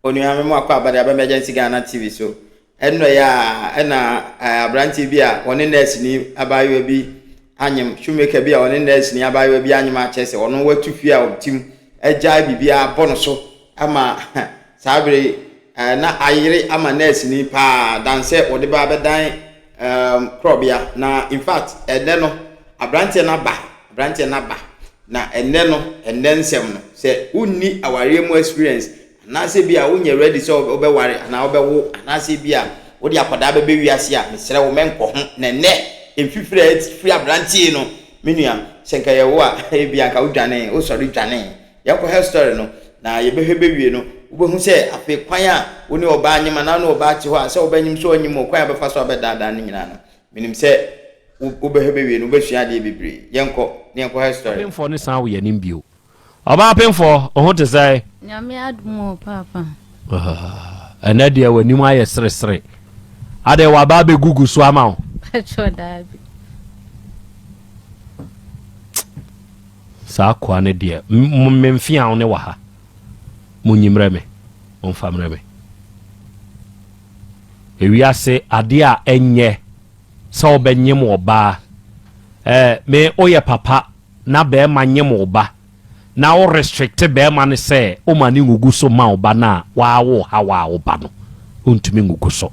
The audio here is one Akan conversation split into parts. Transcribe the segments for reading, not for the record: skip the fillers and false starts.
Onua me mu akɔ aba de aba Emergency Ghana TV so. Ɛnnɔ yɛ a ɛna aberanteɛ bi a ɔne nɛɛseni abaayewa bi anyem, shoemaker bi a ɔne nɛɛseni abaayewa bi anyem akyerɛ sɛ ɔno watu fie a ɔte mu agyae biribiara abɔ no so ama saa bere yi na ayere ama nɛɛseni paa dan sɛ wɔde ba abɛdan um, korɔbea na in fact ɛnnɛ no aberanteɛ no aba aberanteɛ no aba na ɛnnɛ no ɛnnɛ nsɛm no sɛ wonni awareɛ mu experience Anaasɛ ebia wonyɛ ready sɛ wobɛware anaa wobɛwo anaasɛ ebia wode akwadaa bɛbɛ wiase a, mesrɛ wo mɛnkɔ ho. Na ɛnnɛ, mfifiri a ɛfiri aberanteɛ yi no, me nua, sɛ nka yɛ wo a, ebia nka wodwanee, wosɔre dwanee. Yɛnkɔ health story no, na yɛbɛhwɛ bɛwie no, wobɛhu sɛ afei kwan a wo ne ɔbaa nyem anaa wo ne ɔbaa te hɔ a, sɛ wobɛnyem sɛ ɔnyem o, kwan a wobɛfa so abɛdaadaa no nyinaa no, menim sɛ wobɛhwɛ bɛwie no, wobɛsua adeɛ bebree. Yɛnkɔ na yɛnkɔ health story no. Apemfoɔ no san wo yɛn anim bio. Ɔbaa pemfoɔ, wo ho te sɛn? Nyame adom o, paapa. Ɛnɛ deɛ w'anim ayɛ seresere. Adɛn w'aba abɛgugu so ama wo? Patrɔ daabi. Saa akoa no deɛ, memfea wo ne wɔ ha. Monyi mmerɛ me, momfa mmerɛ me. Ewiase adeɛ a ɛnyɛ sɛ wobɛnyem ɔbaa. Eh, me woyɛ papa na bɛɛma nyem wo ba na wo restricte bɛɛma no sɛ woma no ngugu so ma wo ba no a waa wo haw a wo ba no ontumi ngugu so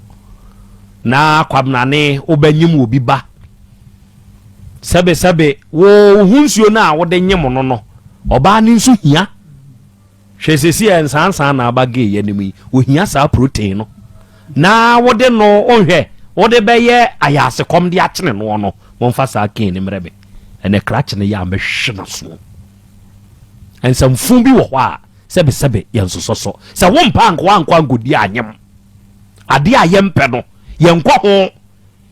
na kwabnane wo bɛ nyem obi ba sɛbe sɛbe wo wo ho nsuo no a wode nyem no no ɔbaa no nso hia. Hwɛ seesei a nsaansaa na aba gay yi anim yi, ohia saa protein no na wode no nhwɛ wode bɛyɛ ayaasekɔm de akyene noɔ no, momfa saa cane no mmerɛ me. Ɛnɛ krakye no yɛ a mɛhwe n'aso. Nsɛmfo bi wɔ hɔ a sɛbesɛbe yɛnsosɔ so. Sɛ wompɛ anka woankɔ ankɔdi anyem. Adeɛ a yɛmpɛ no, yɛnkɔ ho.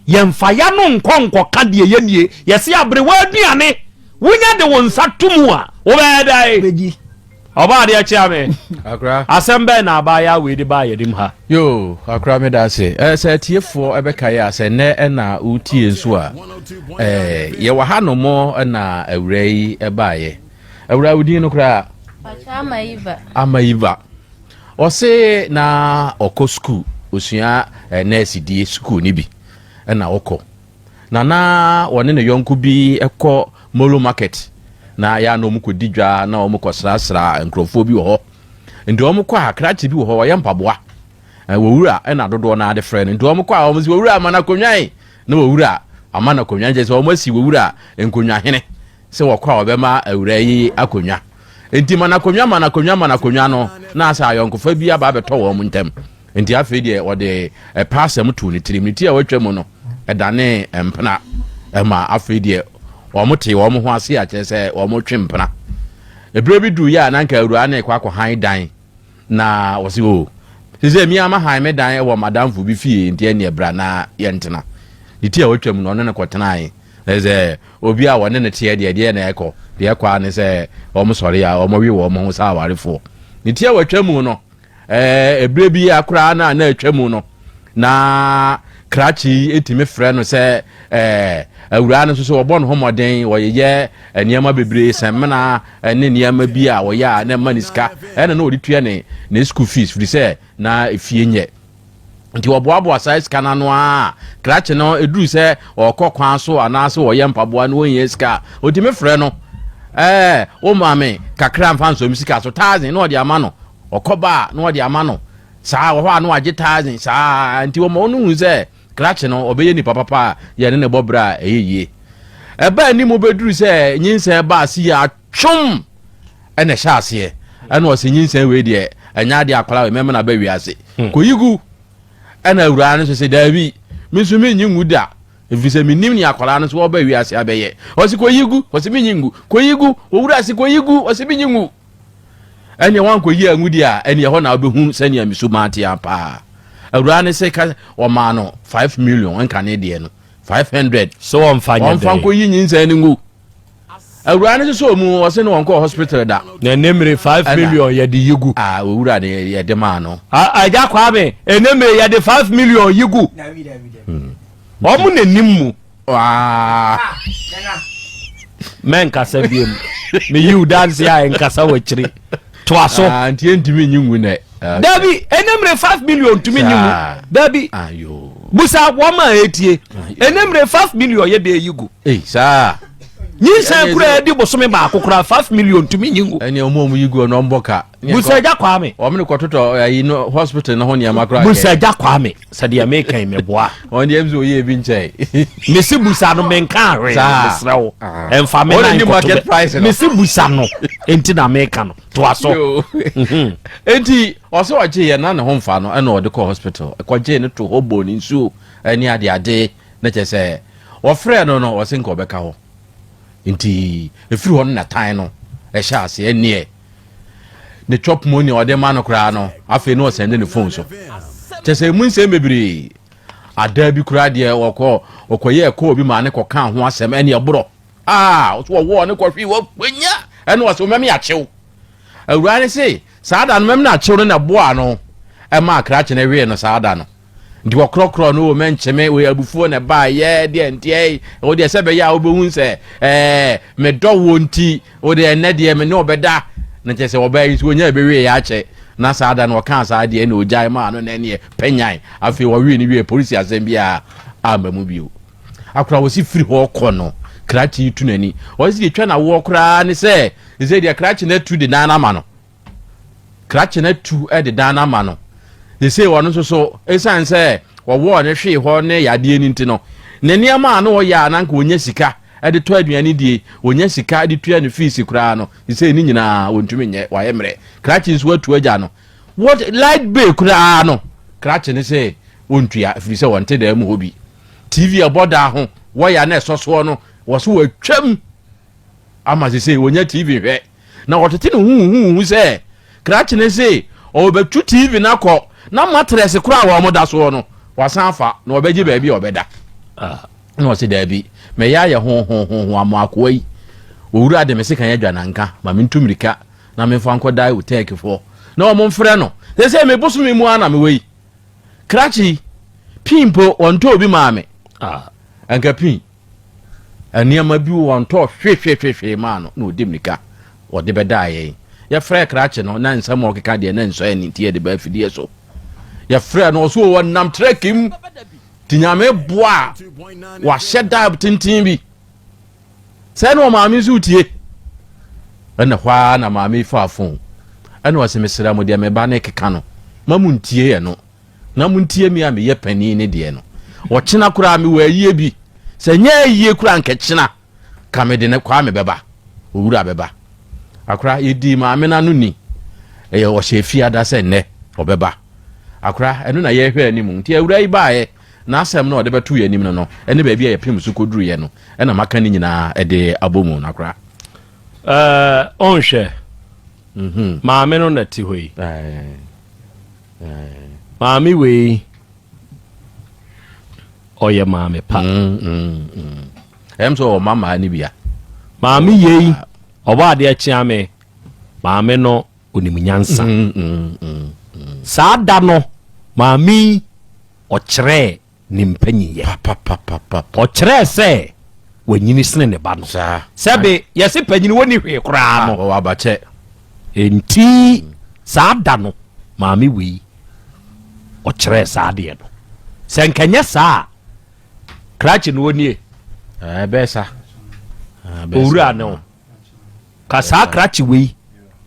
Yɛmfa y'ano nkɔ nkɔka deɛ yɛnnie. Yɛse aberewa aduane, wonya de wo nsa to mu a, wobɛyɛ dɛn? Bɛdi. Ɔbaa adeɛ kyea me. Akora. Asɛm bɛn na abaayaa wei de baa yɛnim ha? Yoo, Akora meda ase. Eh, sɛ atiefoɔ ɛbɛkae a, sɛ nnɛ ɛna wotie nso a, eh, yɛwɔ ha nom na awura yi ɛbaeɛ. Awura wo din no koraa? Pakyɛ Ama Iva. Ama Iva. Ɔse na ɔkɔ sukuu, ɔsua nɛɛsedie sukuu no bi na ɔkɔ. Na na ɔne ne yɔnko bi kɔ Molo market na yɛ a na wɔkɔdi dwa na wɔkɔsrasra nkurɔfoɔ bi wɔ hɔ. Nti wɔkɔ a krakye bi wɔ hɔ ɔyɛ mpaboa. Wɔwura na dodoɔ no ara de frɛ no. Nti wɔkɔ a wɔn sɛ wɔwura ama no akonnwa na wɔwura ama no akonnwa nkyɛ sɛ wɔn asi wɔwura nkonnwa hene. Sɛ wɔkɔ a wɔbɛma awuraa yi akonnwa. Enti ma no akonnwa, ma no akonnwa, ma no akonnwa no, na asɛ ayɔnkofa bi aba abɛtɔ wɔn ntam. Enti afei deɛ wɔde ɛpɛ asɛm too ne tirim. Ne ti a watwa mu no, ɛdanee mpena. Ɛma afei deɛ wɔtee wɔn ho ase a kyerɛ sɛ wɔtwe mpena. Ɛberɛ bi duruiɛ a na anka awuraa no rekɔ akɔhan dan. Na wɔse o, sesei me ara mahan me dan wɔ m'adamfo bi fie, enti ɛnneɛ bra na yɛntena. Ne ti a watwa mu no, ɔne no kɔtenae. Na sɛ obi a wɔne no teɛ deɛ, deɛ na ɛkɔ? Deɛ ɛkɔ ara ne sɛ wɔsɔre a wɔwe wɔn ho sɛ awarefoɔ. Ne ti a watwa mu no, ɛɛ ɛberɛ bi koraa na na atwa mu no, na krakye yi tumi frɛ no sɛ ɛɛ awuraa no nso so wɔbɔ ne ho mmɔden, wɔyeyɛ nneɛma bebree, sɛmina ne nneɛma bi a wɔyɛ a na ɛma ne sika, ɛna na wɔde tua ne ne school fees, firi sɛ na efie nyɛ. Nti wɔboaboa saa sika no ano ara a, krakye no ɛduru sɛ ɔrekɔ kwan so anaasɛ ɔyɛ mpaboa no ɔhia sika a, ɔtumi frɛ no, ɛɛ wo maame kakra mfa nsɔ me sika so, thousand na ɔde ama no, ɔkɔ ba a na ɔde ama no, saa wɔ hɔ a na wagye thousand saa, nti wɔma ɔno hu sɛ krakye no ɔbɛyɛ nipa papa a yɛne ne bɔ bra a ɛyɛ yie. Ɛba anim bɛduru sɛ nyinsɛn ba ase yɛ atwom ɛna ɛhyɛ aseɛ ɛna ɔsɛ nyinsɛn wei deɛ ɛnyɛ adeɛ akwadaa wei mɛma no aba wiase hmm. kɔyi gu ɛna awuraa no nso sɛ daabi me nso menyi ngu da ɛfiri sɛ menim ne akwadaa no nso wɔba wiase abɛyɛ ɔse kɔyi gu ɔse menyi ngu kɔyi gu owura se kɔyi gu ɔse menyi ngu ɛneɛ wankɔyi angu deɛ a ɛneɛ ɛhɔ na wobɛhu sɛnea mesu maatea paa awuraa no sɛ ka ɔmaa no 5 million nkane deɛ no 500 so wɔmfa nyɛ wɔmfa nkɔyi nyinsɛn no ngu Awuraa no sosɔɔ mu, ɔse no wɔnkɔɔ hospital da. Na ɛnɛ mmere 5 million yɛde yi gu. Ah, owura de yɛde maa no. Agya Kwame, ɛnɛ mmere yɛde 5 million yi gu. Wɔn na nim mu. Mɛnkasa biem. Meyi wo danse a nkasa wɔ akyiri. Toa so. Ah, nti yɛntumi nyi ngu nɛ. Dabi, ɛnɛ mmerɛ 5 million ntumi nyi mu. Dabi, busa wɔn a etie. Ɛnɛ mmerɛ 5 million yɛ de eyi gu. Saa. Nyinsɛn kura ɛdi bosome baako kura 5 million ntumi nyi gu. Ɛnni ɔmo ɔmo yi gu ɔno ɔmo bɔ ka. Busa agya Kwame. Wɔn de kɔtotɔ ayi no hospital no ho nneɛma koraa. Busa agya Kwame sɛdeɛ meka yi meboa. Wɔn deɛ ɛmu oyɛ ebi nkyɛn. Mesi busa no menka ahwee mesrɛ wo. Ɛnfa me nan kɔto bɛ. Mesi busa no enti na meka no toa so. Mhm. Enti ɔsɛ ɔgye yɛ na ne ho nfa no ɛna ɔde kɔ hospital ɛkɔgye ne to hɔ bɔ ne nsuo ɛne ade ade na kyɛ sɛ wɔfrɛ no no ɔsɛ nka ɔbɛka hɔ nti efiri hɔ no na tan no ɛhyɛ aseɛ neɛ ne chop money a ɔde ma no koraa no afei na ɔsɛnde ne phone so kyɛ sɛ emu nsɛm bebree adaa bi koraa deɛ ɔkɔ ɔkɔyɛ ɛkɔ obi maa ne kɔka ho asɛm ɛne ɛborɔ aa ɔso ɔwɔ ne kɔhwe wɔnya ɛne ɔsɛ ɔmɛme akyew awura ne se saa da no mɛm no akyew no na ɛboa no ɛma akrakye no wee no saa da no Nti wɔkorɔkorɔ no o, mɛnkyeme, wei abufuo na ɛbaeɛ, deɛ nteɛ, wo deɛ sɛ ɛbɛyɛ a wobɛhu sɛ ɛɛ medɔ wo nti, wo deɛ ɛnnɛ deɛ me ne ɔbɛda. Na kyerɛ sɛ ɔbaa yi nso ɔnya ɛbɛwie yɛ akyɛ. Na saa da no ɔkaa saa deɛ na ɔgyae maa no na ɛneɛ pɛnyan. Afei wɔwee no wie polisi asɛm biara amma mu bio. Akora wɔsi firi hɔ kɔ no, krakye yi tu n'ani. Ɔsi deɛ twa n'awoɔ koraa ne sɛ, sɛ deɛ krakye no atu de nan ama no. Krakye no atu de dan no ama no. Seesei ɔno nso so, esiane sɛ wɔwɔɔ no hwee hɔ ne yadeɛ no nti no, ne nneɛma a na ɔyɛ a na anka ɔnya sika de tɔ aduane die, ɔnya sika de tua ne fees koraa no, seesei ne nyinaa ɔntumi nyɛ, wayɛ mmerɛ. Krakye nso atu agya no. What light bill koraa no, krakye no sɛ ɔntua ɛfiri sɛ ɔnte dan mu hɔ bi. TV ɛbɔ da ho, wɔya na ɛsɔ soɔ no, wɔ so wɔatwam ama seesei ɔnya TV hwɛ. Na ɔtete ne ho huhuuhu sɛ krakye no se ɔrebɛtu TV no akɔ na matrɛse koraa a wɔn da soɔ no, wasan afa na ɔbɛgye baabi a ɔbɛda. Na ɔse daabi, mɛyɛ ayɛ hohohoho ama akoa yi. Owura de me sekan adwa nanka, ma mentu mmirika na memfa nkɔdae Utɛɛkefoɔ na wɔn mfrɛ no. Seesei me bosome mu ara na mewɔ yi. Krakye yi, pii mpo wɔntɔɔ bi maa me. Anka pii. Nneɛma bi wɔ ntɔɔ hwehwehwehwee maa no na ɔdi mmirika ɔde bɛdaa yɛn. Yɛfrɛɛ krakye no na nsɛm a ɔkeka deɛ na nsɔ ani nti yɛde baa afidie so. Yɛfrɛɛ no ɔso ɔnam trɛki mu nti Nyame boa a wahyɛ da tenten bi. Sɛ na ɔmaame nso retie. Ɛna hɔ ara na maame yi faa fon ɛna ɔse mesrɛ mo deɛ me ba no rekeka no ma mo ntie ɛno. Na montie me a meyɛ panin no deɛ no. Ɔkyena koraa mewɔ ayie bi. Sɛ nyɛ ayie koraa anka kyena ka mede no Kwame bɛba. Owura bɛba. Akora, yɛdii maame no ano ni. Ɛyɛ ɔhyɛ fiada sɛ nnɛ ɔbɛba. Akora, ɛno na yɛrehwɛ anim. Nti awura yi baeɛ, n'asɛm no a ɔde bɛtoo yɛn anim no no, ɛne baabi a yɛpem so kɔduruiɛ no, ɛna maka ne nyinaa de abɔ mu no, akora. Ɛɛ, ɔnhwɛ. Maame no na te hɔ yi. Maame wei ɔyɛ maame pa. Mm, mm, mm. Ɛm sɛ ɔwɔ mama no bia. Maame yei ɔbɔ adeɛ kyea me. Maame no onim nyansa. Saa da no maame yi ɔkyerɛɛ ne mpanyinyɛ. Ɔkyerɛɛ sɛ wanyini sene ne ba no. Sɛbe yɛse panyini wɔnni hwee koraa no. Wɔwɔ abakyɛ. Enti saa da no maame wei ɔkyerɛɛ saa adeɛ no. Sɛ nka nyɛ saa a, krakye no ɔnie. Ɛbɛyɛ sa. Owura ne wo. Ka saa krakye wei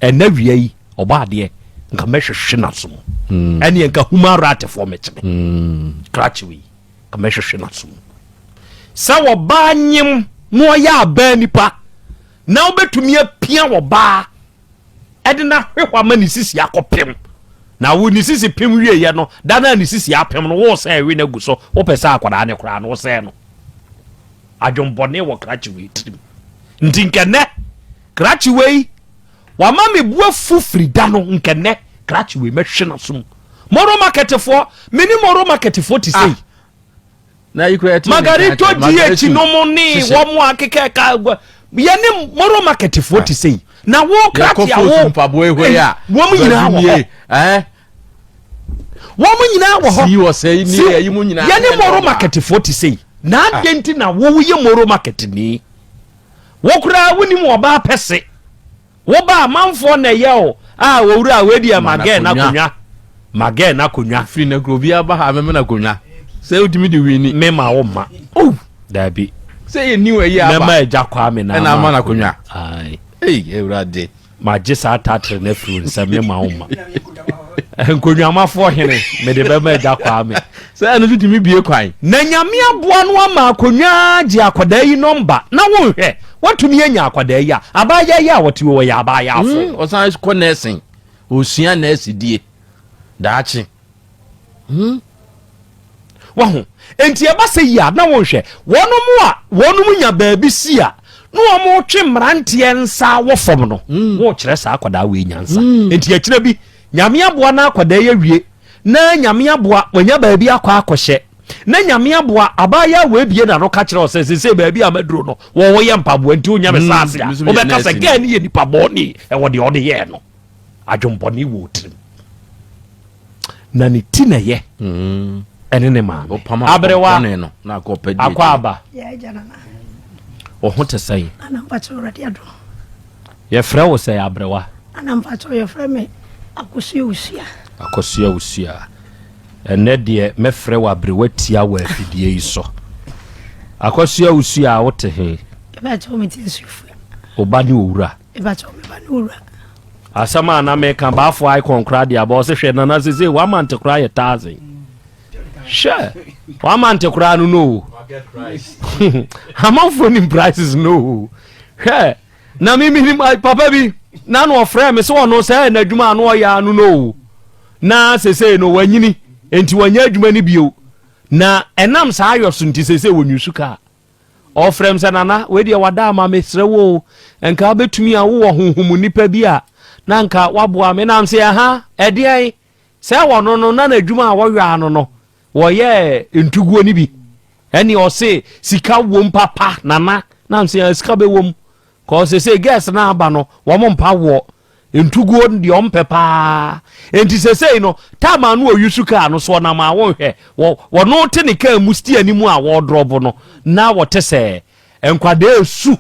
ɛnɛ wia yi ɔbɔ adeɛ nka mɛhwehwe n'aso mu hmm. ɛneɛ nka human right foɔ mɛkyene hmm. krakye wei nka mɛhwehwe n'aso mu sɛ wɔbaa nyem na ɔyɛ abaa nipa na wobɛtumi apia wɔbaa ɛde no ahwe hɔ ama ne sisi akɔpem na wo ne sisi pem wieɛ no da no a ne sisi apem no wo sɛ ɛwe no agu so wopɛ sɛ akwadaa ne koraa no wo sɛ no Adwenbɔne wɔ krakye wei tirim. Nti nkɛ nɛ krakye wei wama me bu afu firi da no nkɛ nɛ krakye wei mɛhwe n'asom. Moro market foɔ, me ne moro market foɔ te sei. Ah, Margarito GH no mo ne wɔn a keka ka yɛ ne moro market foɔ te sei. Na wo krakye a wo wɔn nyinaa wɔ hɔ. Wɔn nyinaa wɔ hɔ. Yɛ ne moro market foɔ te sei. Na ah. adɛn nti na woyɛ moro market ni? Wo koraa wonim ɔbaa pɛ se. Woba amanfoɔ na ɛyɛ o. A owura wei deɛ ma gɛɛ n'akonnwa. Ma gɛɛ no akonnwa. Firi na kuro obiara ba ha mɛma no akonnwa. Sɛ wotumi de wini. Me ma wo ma. Oh. Daabi. Sɛ yɛ new ayi aba. Mɛma agya Kwame na ama no akonnwa. Aye. Ei, Awurade. Magye saa tatere no afiri wo nsam, me ma wo ma. Nkonnwamafoɔ hene, mede bɛma agya Kwame. Sɛ ɛno nso tumi bie kwan. Na Nyame aboa no ama akonnwa gye akwadaa yi nɔmba na wonhwɛ, watumi anya akwadaa yi a, abaayaa yi a ɔte hɔ ɔyɛ abaayaafo. Ɔsan kɔ nursing, ɔsua nurse die daakye. Hmm. Wahu? Enti ɛba sɛ yi a, na wonhwɛ. Wɔnom a wɔnom nya baabi si a, na wɔtwe mmeranteɛ nsa wɔ fam no, hmm. wɔkyerɛ saa akwadaa wei nyansa. Hmm. Enti akyerɛ bi, Nyame aboa na akwadaa yi awie, na Nyame aboa wanya baabi akɔ akɔhyɛ, na Nyame aboa abaayewa wei bie n'ano ka kyerɛ ɔsɛ sese baabi a maduro no, wɔwɔ yɛ mpaboa nti wonya me saase a, wobɛka sɛ gɛɛ ne yɛ nipa bɔne ɛwɔ deɛ ɔde yɛɛ no. Adwembɔne wɔ tirim. Na ne ti na ɛyɛ mm. ɛne ne maame. Aberewa akɔ aba. Wo ho te sɛn? Yɛfrɛ wo sɛ aberewa? Akosua Osua. Ɛnɛ deɛ mɛfrɛ wo aberewa tia wɔ afidie yi so. Akosua Osua wote he? Wo ba ne owura. Asɛm a na meka baafo icon koraa de aba ɔse hwɛ nana sese one month koraa yɛ thousand hwɛ one month koraa no no amanfoɔ nim prices no hwɛ na memenim papa bi na na ɔfrɛ me sɛ ɔno sɛ n'adwuma ano ɔyɛ ano no na sese no wanyini nti wanya adwuma no bio na ɛnam saa ayɔ so nti sese wɔnyusu kaa Ɔfrɛ me sɛ, Nana, wei deɛ wada ama me, srɛ wo o, nka wobɛtumi a wowɔ honhom nipa bi a na nka waboa me. Nam sɛ, aha, ɛdeɛn? Sɛ wɔno no, na n'adwuma a wɔyɔ ano no, wɔyɛ ntuguo no bi. Ɛne ɔse, sika wom papa, Nana. Nam sɛ, sika bɛwom. Kɔɔ sese girls no aba no, wɔn mpa woɔ. Ntuguo no deɛ ɔmpɛ paa. Enti sesei no, time a no ɔyusu kaa no so ɔnam a wonhwɛ. Wɔ, wɔno te ne kaa mu steer no mu a wɔredrɔbo no, na wɔte sɛ nkwadaa esu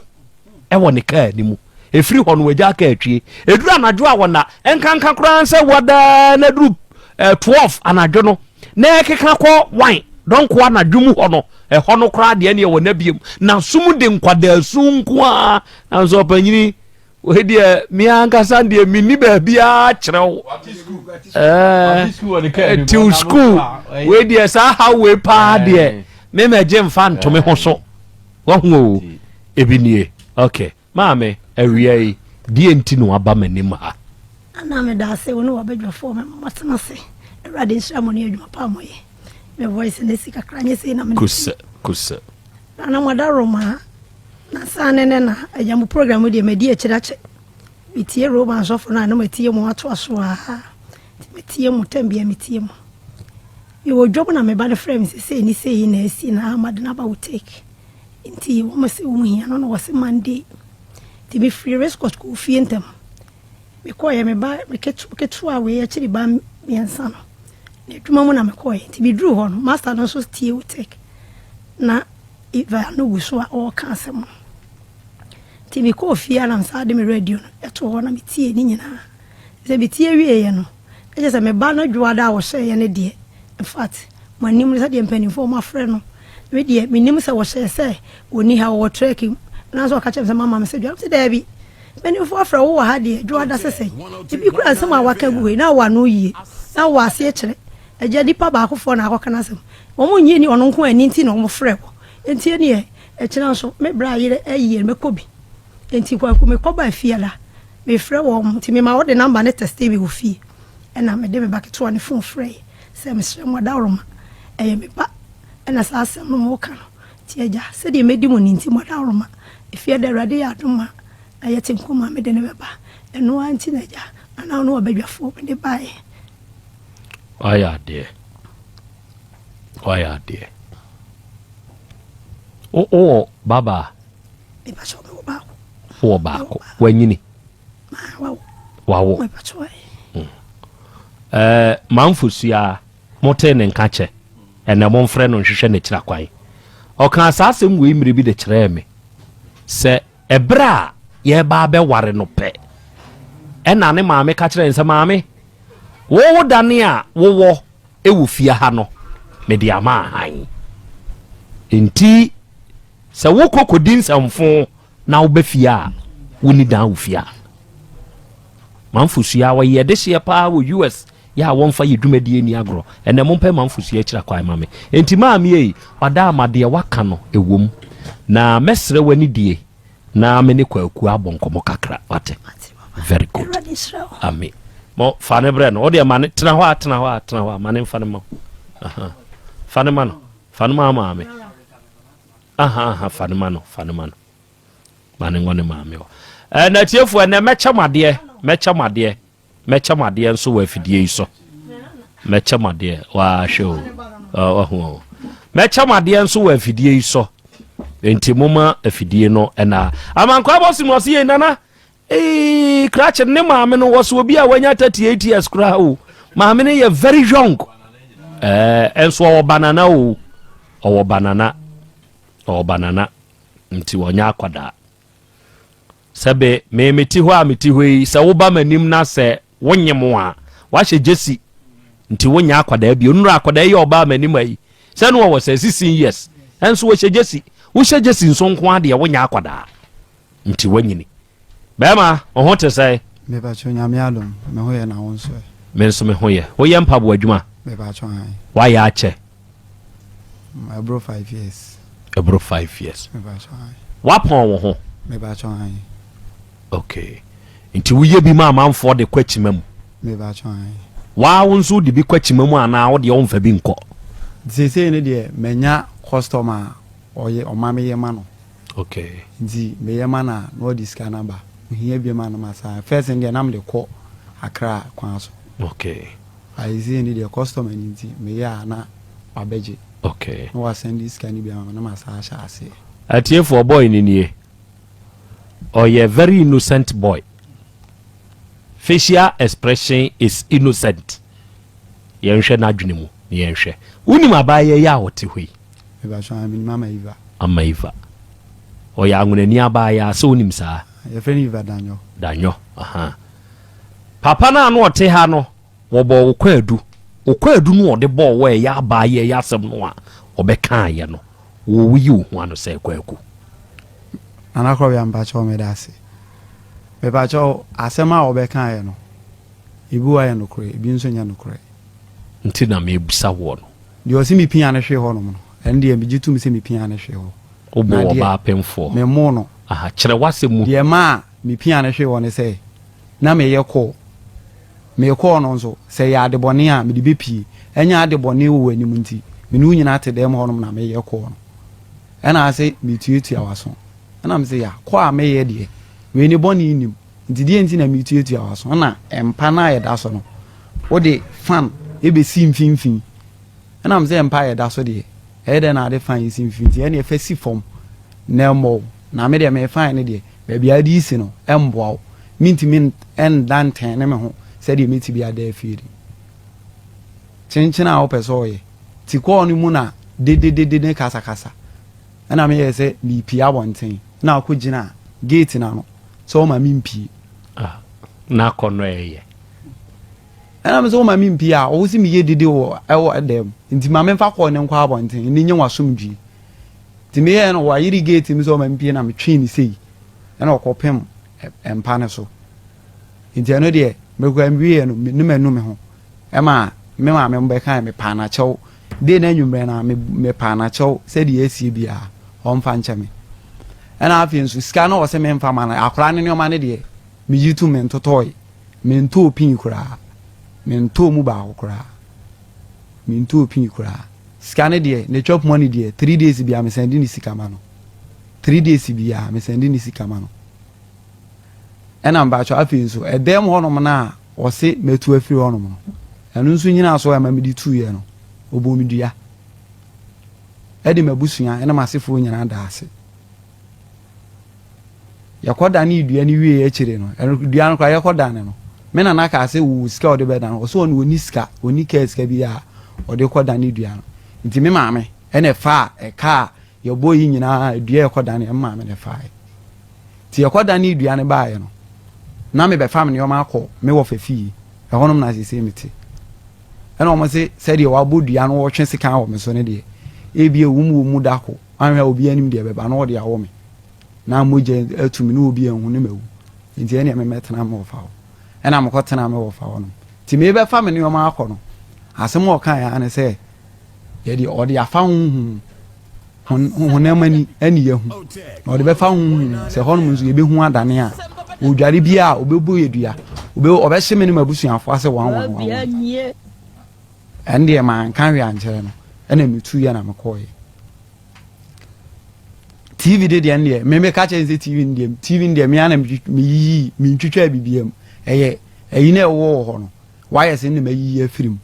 wɔ ne kaa no mu. Ɛfiri hɔ no wagya kaa twie. Ɛduru anadwo a wɔna, nkanka koraa sɛ wɔdaa na duru eh, 12 anadwo no, na ɛkeka kɔ wan dɔnko anadwo mu hɔ no, ɛhɔ no koraa deɛ neɛ wɔna biam. Na sum de nkwadaa su nko ara. Nanso ɔpanyini, Wei deɛ me ankasa deɛ menni baabiara kyerɛ wo. Tiw school wei deɛ saa ha wei paa deɛ me mɛgye mfa nto me ho so. Wahu o ebi nie. Okay maame awia yi deɛ nti na waba m'anim ha. Ana meda ase wo ne wabadwafoɔ mɛma moatena ase. Awurade nhyira mo ne adwuma pa a moyɛ. Me voice no asi kakra nyɛ sei na mene. Kusɛ kusɛ. Nana mo Roma na saa ne nɛ na agya mo program deɛ madi akyire akyɛ. Metie Roma asɔfo no a na matie mo atoa so a. Nti metie mo tam bia metie mo. Mewɔ dwom na me ba no frɛ me sɛ sei ne sei na asi na ama de no aba wo take. Nti wɔn se wɔn hia no na wɔse Monday. Nti mefiri Riscot kɔɔ fie ntɛm. Mekɔeɛ me ba me ketewa wei akyiri ba mmiɛnsa no n'adwuma mu na mekɔeɛ. Nti meduruu hɔ no master no nso tie wo take. Na Eva no gu so a ɔreka asɛm no. Nti mekɔɔ fie a na mesan de me radio no too hɔ na metiee ne nyinaa. Sɛ metie wieeɛ no, na kyerɛ sɛ me ba no dwoada a wɔhyɛeɛ no deɛ, in fact, mo anim no sɛdeɛ mpanimfoɔ wɔafrɛ no, me deɛ mennim sɛ wɔhyɛɛ sɛ ɔnni ha, ɔwɔ trɛk mu. Nanso ɔka kyerɛɛ me sɛ mama me sɛ dwoada. Mese daabi, mpanimfoɔ afrɛ wo wɔ ha deɛ, dwoada sɛ sɛn? Ebi koraa nsɛm a waka agu hɔ yi, na wɔ ano yie, na wɔ aseɛ kyerɛ. Agya, nnipa baakofoɔ na akɔka n'asɛm. Wɔn nnye nni ɔno nko ani nti na wɔn frɛ wɔ. Enti ɛneɛ ɛkyena nso me bra yere ayie no mɛkɔ bi. Enti Kwaku me kɔ baa fie la me frɛ wɔn nti me ma wɔde number no tɛstee me wɔ fie. Ɛna me de me ba ketewa no phone frɛɛ sɛ mesrɛ mo adaworoma ɛyɛ me ba ɛna saa asɛm no mo ka no. Nti agya sɛdeɛ mɛdi mo ni nti mo adaworoma efie da Awurade yɛ adom a na yɛte nkɔmmɔ a mede no bɛba. Ɛno ara nti na agya na na wo ne w'abadwafoɔ mede baeɛ. Wayɛ adeɛ. Wayɛ adeɛ. Wowɔ babaa? Wowɔ baako. Wanyini? Wawo. Hmm. Eh, Manfosua, motee ne nka kyɛ. Ɛnɛ momfrɛ no nhwehwɛ n'akyira kwan. Ɔkaa saa asɛm wei mmerɛ bi de kyerɛɛ me sɛ ɛberɛ a yɛreba abɛware no pɛ ɛna ne maame ka kyerɛ no sɛ maame. Wo wo dane a wowɔ wɔ fie ha no, mede ama ahan. Enti sɛ wokɔ kɔdi nsɛmfo na woba fie a, wonni dan wɔ fie ha. Manfosua, wɔyɛ dehyeɛ paa wɔ US yɛ a wɔmfa yɛ dwumadie nni agorɔ. Ɛnɛ mompɛ Manfosua akyira kwan ma me. Enti maame ei, wada ama deɛ waka no ɛwom. Na mɛsrɛ w'anidie na me ne Kwaku abɔ nkɔmmɔ kakra, wate? Very good. Amen. Mo fa ne brɛ no. Wo deɛ ma ne tena hɔ a tena hɔ a tena hɔ a ma ne mfa ne ma. Aha. Fa ne ma no. Fa ne ma maame. Aha aha fa ne ma no. Fa ne ma no. Ma ne ngɔ ne maame hɔ. Eh, na tiefo ɛnɛ mɛkyɛ mo adeɛ. Mɛkyɛ mo adeɛ. Mɛkyɛ mo adeɛ nso wɔ afidie yi so. Mɛkyɛ mo adeɛ. Wahwɛ o. Wahu o. Mɛkyɛ mo adeɛ nso wɔ afidie yi so. Nti moma afidie no ɛna. Amankwa bɔsi mu ɔsi yɛ nana. Ee, krakye ne maame no wɔso obi a wanya 38 years koraa o. Maame no yɛ very young. Ɛɛ, ɛnso ɔwɔ banana o. Ɔwɔ banana. Ɔwɔ banana. Nti ɔnyɛ akwadaa. Sɛbe me mete hɔ a mete hɔ yi, sɛ woba m'anim na sɛ wonyem a, wahyɛ gyesi nti wonyɛ akwadaa bio. Nnura akwadaa yi a ɔbaa m'anim ayi, sɛ no ɔwɔ sɛ 16 years, ɛnso wɔhyɛ gyesi. Wohyɛ gyesi nso nko adeɛ wonyɛ akwadaa nti wanyini. Bɛrima, wo ho te sɛn? Mepakyɛw, Nyame adom, me ho yɛ na wo nso ɛ? Me nso me ho yɛ. Woyɛ mpaboa adwuma? Mepakyɛw, ae. Woayɛ akyɛ? Ɛboro 5 years. Ɛboro 5 years. Mepakyɛw, ae. Woapɔn wo ho? Mepakyɛw, ae. Okay. Nti woyɛ bi ma amanfoɔ de kɔ akyima mu? Mepakyɛw, ae. Waa wo nso wode bi kɔ akyima mu anaa wo deɛ womfa bi nkɔ? Seesei no deɛ manya customer a ɔyɛ ɔma meyɛ ma no. Okay. Nti meyɛ ma no a na ɔde sika no aba. Ohia biom a na masan. First no deɛ na mede kɔ Accra kwan so. Okay. But seesei no deɛ customer no nti meyɛ a na wabɛgye. Okay. Na wasan de sika no bi ama me na masan ahyɛ aseɛ. Atiefoɔ boy no nie. Ɔyɛ very innocent boy. Facial expression is innocent. Yɛnhwɛ n'adwene mu na yɛnhwɛ. Wonim abaayewa yi a ɔte hɔ yi? Mepakyɛ wo, menim Ama Eva. Ama Eva. Ɔyɛ anwonani abaayewa, sɛ wonim saa? Yɛfrɛ no Eva Danyo. Danyo, aha. Papa no a na ɔte ha no, wɔbɔɔ wo kwaadu. Wo kwaadu no a ɔde bɔɔ wo a ɛyɛ abaayewa yi asɛm no a ɔbɛkaeɛ no, wo woyi wo ho ano sɛ Kwaku. Nana Krɔbea, mepakyɛ wo, meda ase. Mepakyɛ wo, asɛm a wɔbɛkaeɛ no, ebi wɔ hɔ a ɛyɛ nokorɛ, ebi nso nyɛ nokorɛ. Nti na mebisa woɔ no. Deɛ ɔse me pia no hwee hɔ nom no, ɛno deɛ megye tom sɛ me pia no hwee hɔ. Wo Na boo deɛ ɔbaa pemfoɔ. Me moo no. Aha, kyerɛ w'asɛm mu. Deɛ ɛmaa me pia no hwee hɔ ne sɛ, na meyɛ call. Me call no nso, sɛ ɛyɛ ade bɔne a, mede bɛpie. Ɛnyɛ ade bɔne wɔ w'anim nti, me ne wo nyinaa te dɛm hɔ nom na meyɛ call no. Ɛna ase metuatua w'aso. Ɛna mese ya, call a meyɛ deɛ, wei ne bɔne nnim. Nti deɛ nti na metuatua w'aso? Ɛna mpa no a ɛda so no, wode fan bɛsi mfimfini. Ɛnam sɛ mpa a ɛda so deɛ, ɛyɛ dɛn na ade fan yi si mfimfini nti, ɛnneɛ fa si fam na ɛmmɔ wo. Na me deɛ me fan no deɛ, baabi a wode resi no, ɛmmoa wo. Mentumi nda ntɛn ne me ho sɛdeɛ mɛtumi ada afie de. Kyenkyen a wopɛ sɛ ɔyɛ. Ti kɔɔ no mu na dededede ne kasakasa. Ɛna meyɛɛ sɛ merepie abɔnten na akɔgyina gate no ano sɛ ɔma mempie. Ah, na akɔnnɔ ɛyɛ. Ɛna me sɛ woma me mpie a, ɔwo se meyɛ dede wɔ ɛwɔ ɛdɛm nti ma memfa kɔɔ ne nkɔ abɔnten ne nyɛ w'asomdwie. Nti meyɛɛ no wayere gate mu sɛ ɔma mpie na metwee ne sei ɛna ɔkɔpem mpa no so. Nti ɛno deɛ mekura nwieɛ no ne manu me ho ɛma me maame mo bɛkae mepaa n'akyɛw dee na anwummerɛ no a mepaa n'akyɛw sɛdeɛ asie biara ɔmfa nkyɛ me. Ɛna afei nso sika no ɔse memfa ma no akwadaa ne nneɛma no deɛ megye tom mentotɔe. Mentɔɔ pii koraa. Mentɔɔ mu baako koraa. Mentɔɔ pii koraa. Sika no deɛ, ne chop money deɛ, three days biara me sɛnde ne sika ma no. Three days biara me sɛnde ne sika ma no. Ɛna mpakyɛ afei nso, ɛdɛm hɔnom no a ɔse mɛtu afiri hɔnom no, ɛno nso nyina so a ɛma mede tuiɛ no, ɔbɔɔ me dua. Ɛde m'abusua ne m'asefoɔ nyinaa daa ase. Yɛkɔdanee dua no wieeɛ akyire no, ɛno dua no koraa yɛkɔdane no, me nana kaa sɛ wɔwɔ sika a ɔde bɛdane, ɔsɛ ɔno ɔnni sika, ɔnni kaa sika bi a ɔde kɔdane dua no. Nti me maame ɛna ɛfaa ɛka a yɛbɔ yi nyinaa dua a yɛkɔdane, me maame na ɛfaaɛ. Nti yɛkɔdanee dua no baeɛ no, na mebɛfa me nneɛma akɔ me wɔfa fie. Ɛhɔnom na seesei mete. Ɛna wɔn se sɛdeɛ wabɔ dua no wɔtwe sekan wɔ me so no deɛ, ebia ɛwɔ mu wɔ mu da ko, anhwɛ a obiara nim deɛ ɛbɛba na wɔde awɔ me. Na mogya atu me na obi anhu ne mawu. Nti ɛneɛ memmɛtena me wɔfa hɔ. Ɛna mekɔtenaa me wɔfa hɔ nom. Nti merebɛfa me nneɛma akɔ no, asɛm a ɔkaeɛ ara ne sɛ, yɛde ɔde afa honhom honam ani ɛne yɛhu na ɔde bɛfa honhom sɛ hɔnom nso yɛbɛhu adane a ɔdware bi a ɔbɛbɔ yɛ dua ɔbɛhye me ne m'abusuafoɔ ase wɔn wɔn wɔn ɛne deɛ manka hwee ankyerɛ no ɛna metu yɛ na mekɔɔyɛ tv de deɛ deɛ me meka kyerɛ sɛ tv no deɛ tv no deɛ me ana meyiyi mentwitwa biribiara mu ɛyɛ ɛyi na ɛwɔ wɔ hɔ no wires no na mayiyi afiri mu.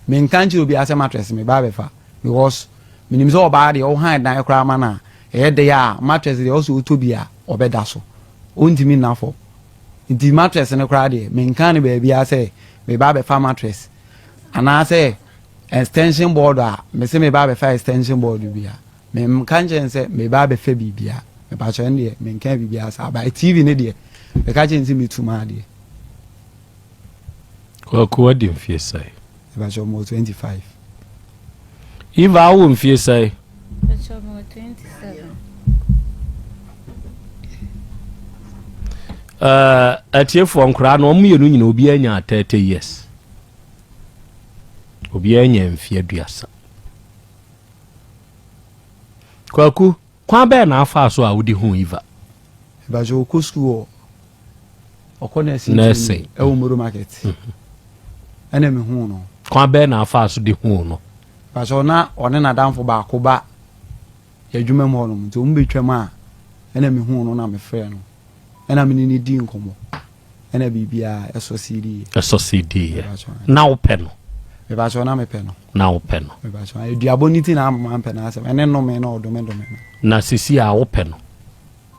Menka nkyerɛ obiara sɛ mattress meba abɛfa because menim sɛ ɔbaa deɛ ɔhan dan koraa ma no a ɛyɛ dɛ a mattress deɛ ɔsɛ ɔtɔ bi a ɔbɛda so ɔntumi nna fam nti mattress no koraa deɛ menka no baabiara sɛ meba abɛfa mattress anaasɛ extension board a mese meba abɛfa extension board bi a menka nkyerɛ no sɛ meba abɛfa biribiara mepakyɛ no deɛ menka biribiara saa but TV no deɛ meka kyerɛ no sɛ metu maa deɛ Kwaku wadi mfie sɛe? Mepakyɛ mewɔ 25. Eva wowɔ mfie sɛe? Mepakyɛ mewɔ 27. Uh, atiefoɔ nkoraa no wɔn mmienu nyina obiara nya 30 years obiara nya mfie aduasa kwaku Kwan bɛn na afaa so a wode huu Eva? Mepakyɛ ɔkɔ sukuu wɔ ɔkɔ nursing training ɛwɔ Moro market mhm. ɛna mehuu no. Kwan bɛn na afaa so de huu no? Mepakyɛ na ɔne n'adamfo baako ba adwuma mu hɔnom nti wɔn bɛtwam a ɛna mehuu no na mefrɛ no ɛna me ne no di nkɔmmɔ. ɛna biribiara ɛsɔ CD yɛ. Ɛsɔ CD yɛ. Na wopɛ no? Mepakyɛw na mepɛ no. Na wopɛ no? Mepakyɛw aduabɔ ne ti na ama mampɛ n'asɛm ɛne nnome na ɔdome dome no. Na sisi a wopɛ no?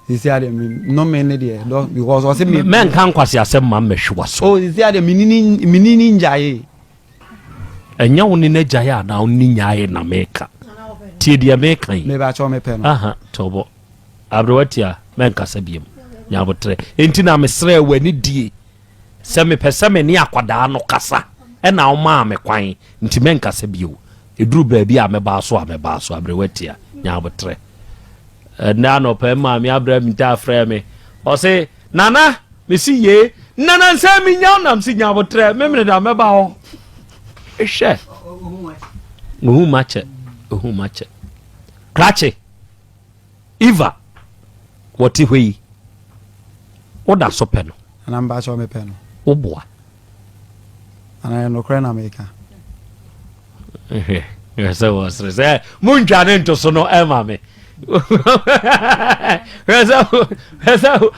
Sisi a deɛ me nnome ne deɛ dɔ because ɔse me. Mɛnka nkwasi asɛm ma mmɛhwe w'aso. Oh sisi a deɛ me nini me nini ngyae. Ɛnyɛ wo ne n'agyae anaa wo ne nyae na meka. Tie deɛ meka yi. Mepakyɛw mepɛ no. Aha tɔbɔ. Aberewa tia, mɛnkasa biom. Nya aboterɛ. Enti na mesrɛɛ w'ani die sɛ mepɛ sɛ me ne akwadaa no kasa, ɛna womaa me kwan, nti mɛnkasa bio. Ɛduru baabi a mɛbaa so a mɛbaa so. Aberewa tia, nya aboterɛ. Ɛnnɛ anɔpa yi maame abrɛ me ntaa frɛ me. Ɔse, Nana, mesi yee. Nana nsɛ menya wo nam se nya aboterɛ. Memene da mɛba hɔ. Hwɛ. Ohu makyɛ. Ohu makyɛ. Krakye. Eva, wɔte hɔ yi, woda so pɛ no? Ana mpakyɛw mepɛ no. Woboa. Ana yɛ nokorɛ na meka. Hwɛ sɛ wɔsere sɛ montwa ne nto so no ɛma me. Hwɛ sɛ hwɛ sɛ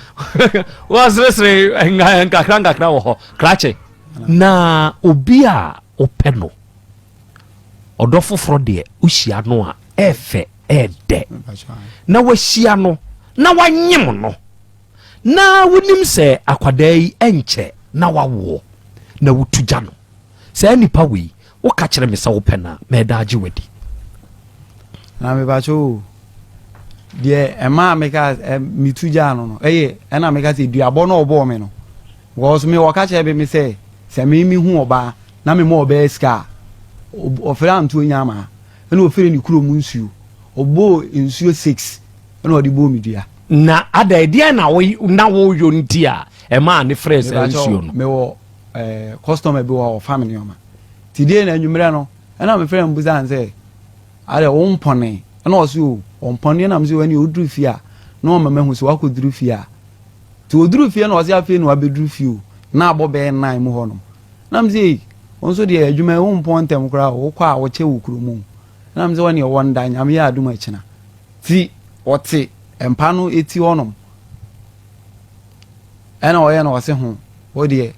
wɔseresere nkakra nkakra wɔ hɔ krakye. Na obi a wopɛ no ɔdɔ foforɔ deɛ wohyia no a ɛfɛ ɛɛdɛ na wahyia no na wanyem no na wonim sɛ akwadaa yi ɛnkyɛ na wawoɔ na wotu gya no saa nipa wei woka kyerɛ me sɛ wopɛ no a mɛda agye wadi na mebakyɛ o deɛ ɛma meka metu gyaa no no ɛyɛ ɛna meka sɛ duabɔ no ɔbɔɔ me no because me wɔka kyerɛ me sɛ sɛ me mehu ɔbaa na mema ɔbaa sika a ɔfrɛ antoɔ nya ama ɛna ɔfiri ne kurom nsuo ɔbɔɔ nsuo six ɛna ɔde bɔɔ me dua. Na ada ɛdeɛn na wo na woyɔ nti a ɛmaa ne frɛ saa nsuo no. Mewɔ ɛɛ eh, customer bi wɔ hɔ ɔfa me nneɛma ti deɛ na anwummerɛ no ɛna mefrɛ no busa no sɛ ada wo mpɔne ɛna ɔse o ɔmpɔne ɛna mesɛ ɛne ɔduru fie a na ɔma mahu sɛ wakɔduru fie a nti ɔduru fie na ɔse afei na wabɛduru fie o na abɔ bɛyɛ nnan mu hɔ nom Na me sɛ, Ei, wo nso deɛ adwuma yi wompɔn ntɛm koraa o, wokɔ a wokyɛ wɔ kurom o. Na me sɛ, Wɔneɛ wɔnda, Nyame yɛ adom akyina. Ti ɔte mpa no ti hɔnom. Ɛna ɔyɛ na ɔse ho, wo deɛ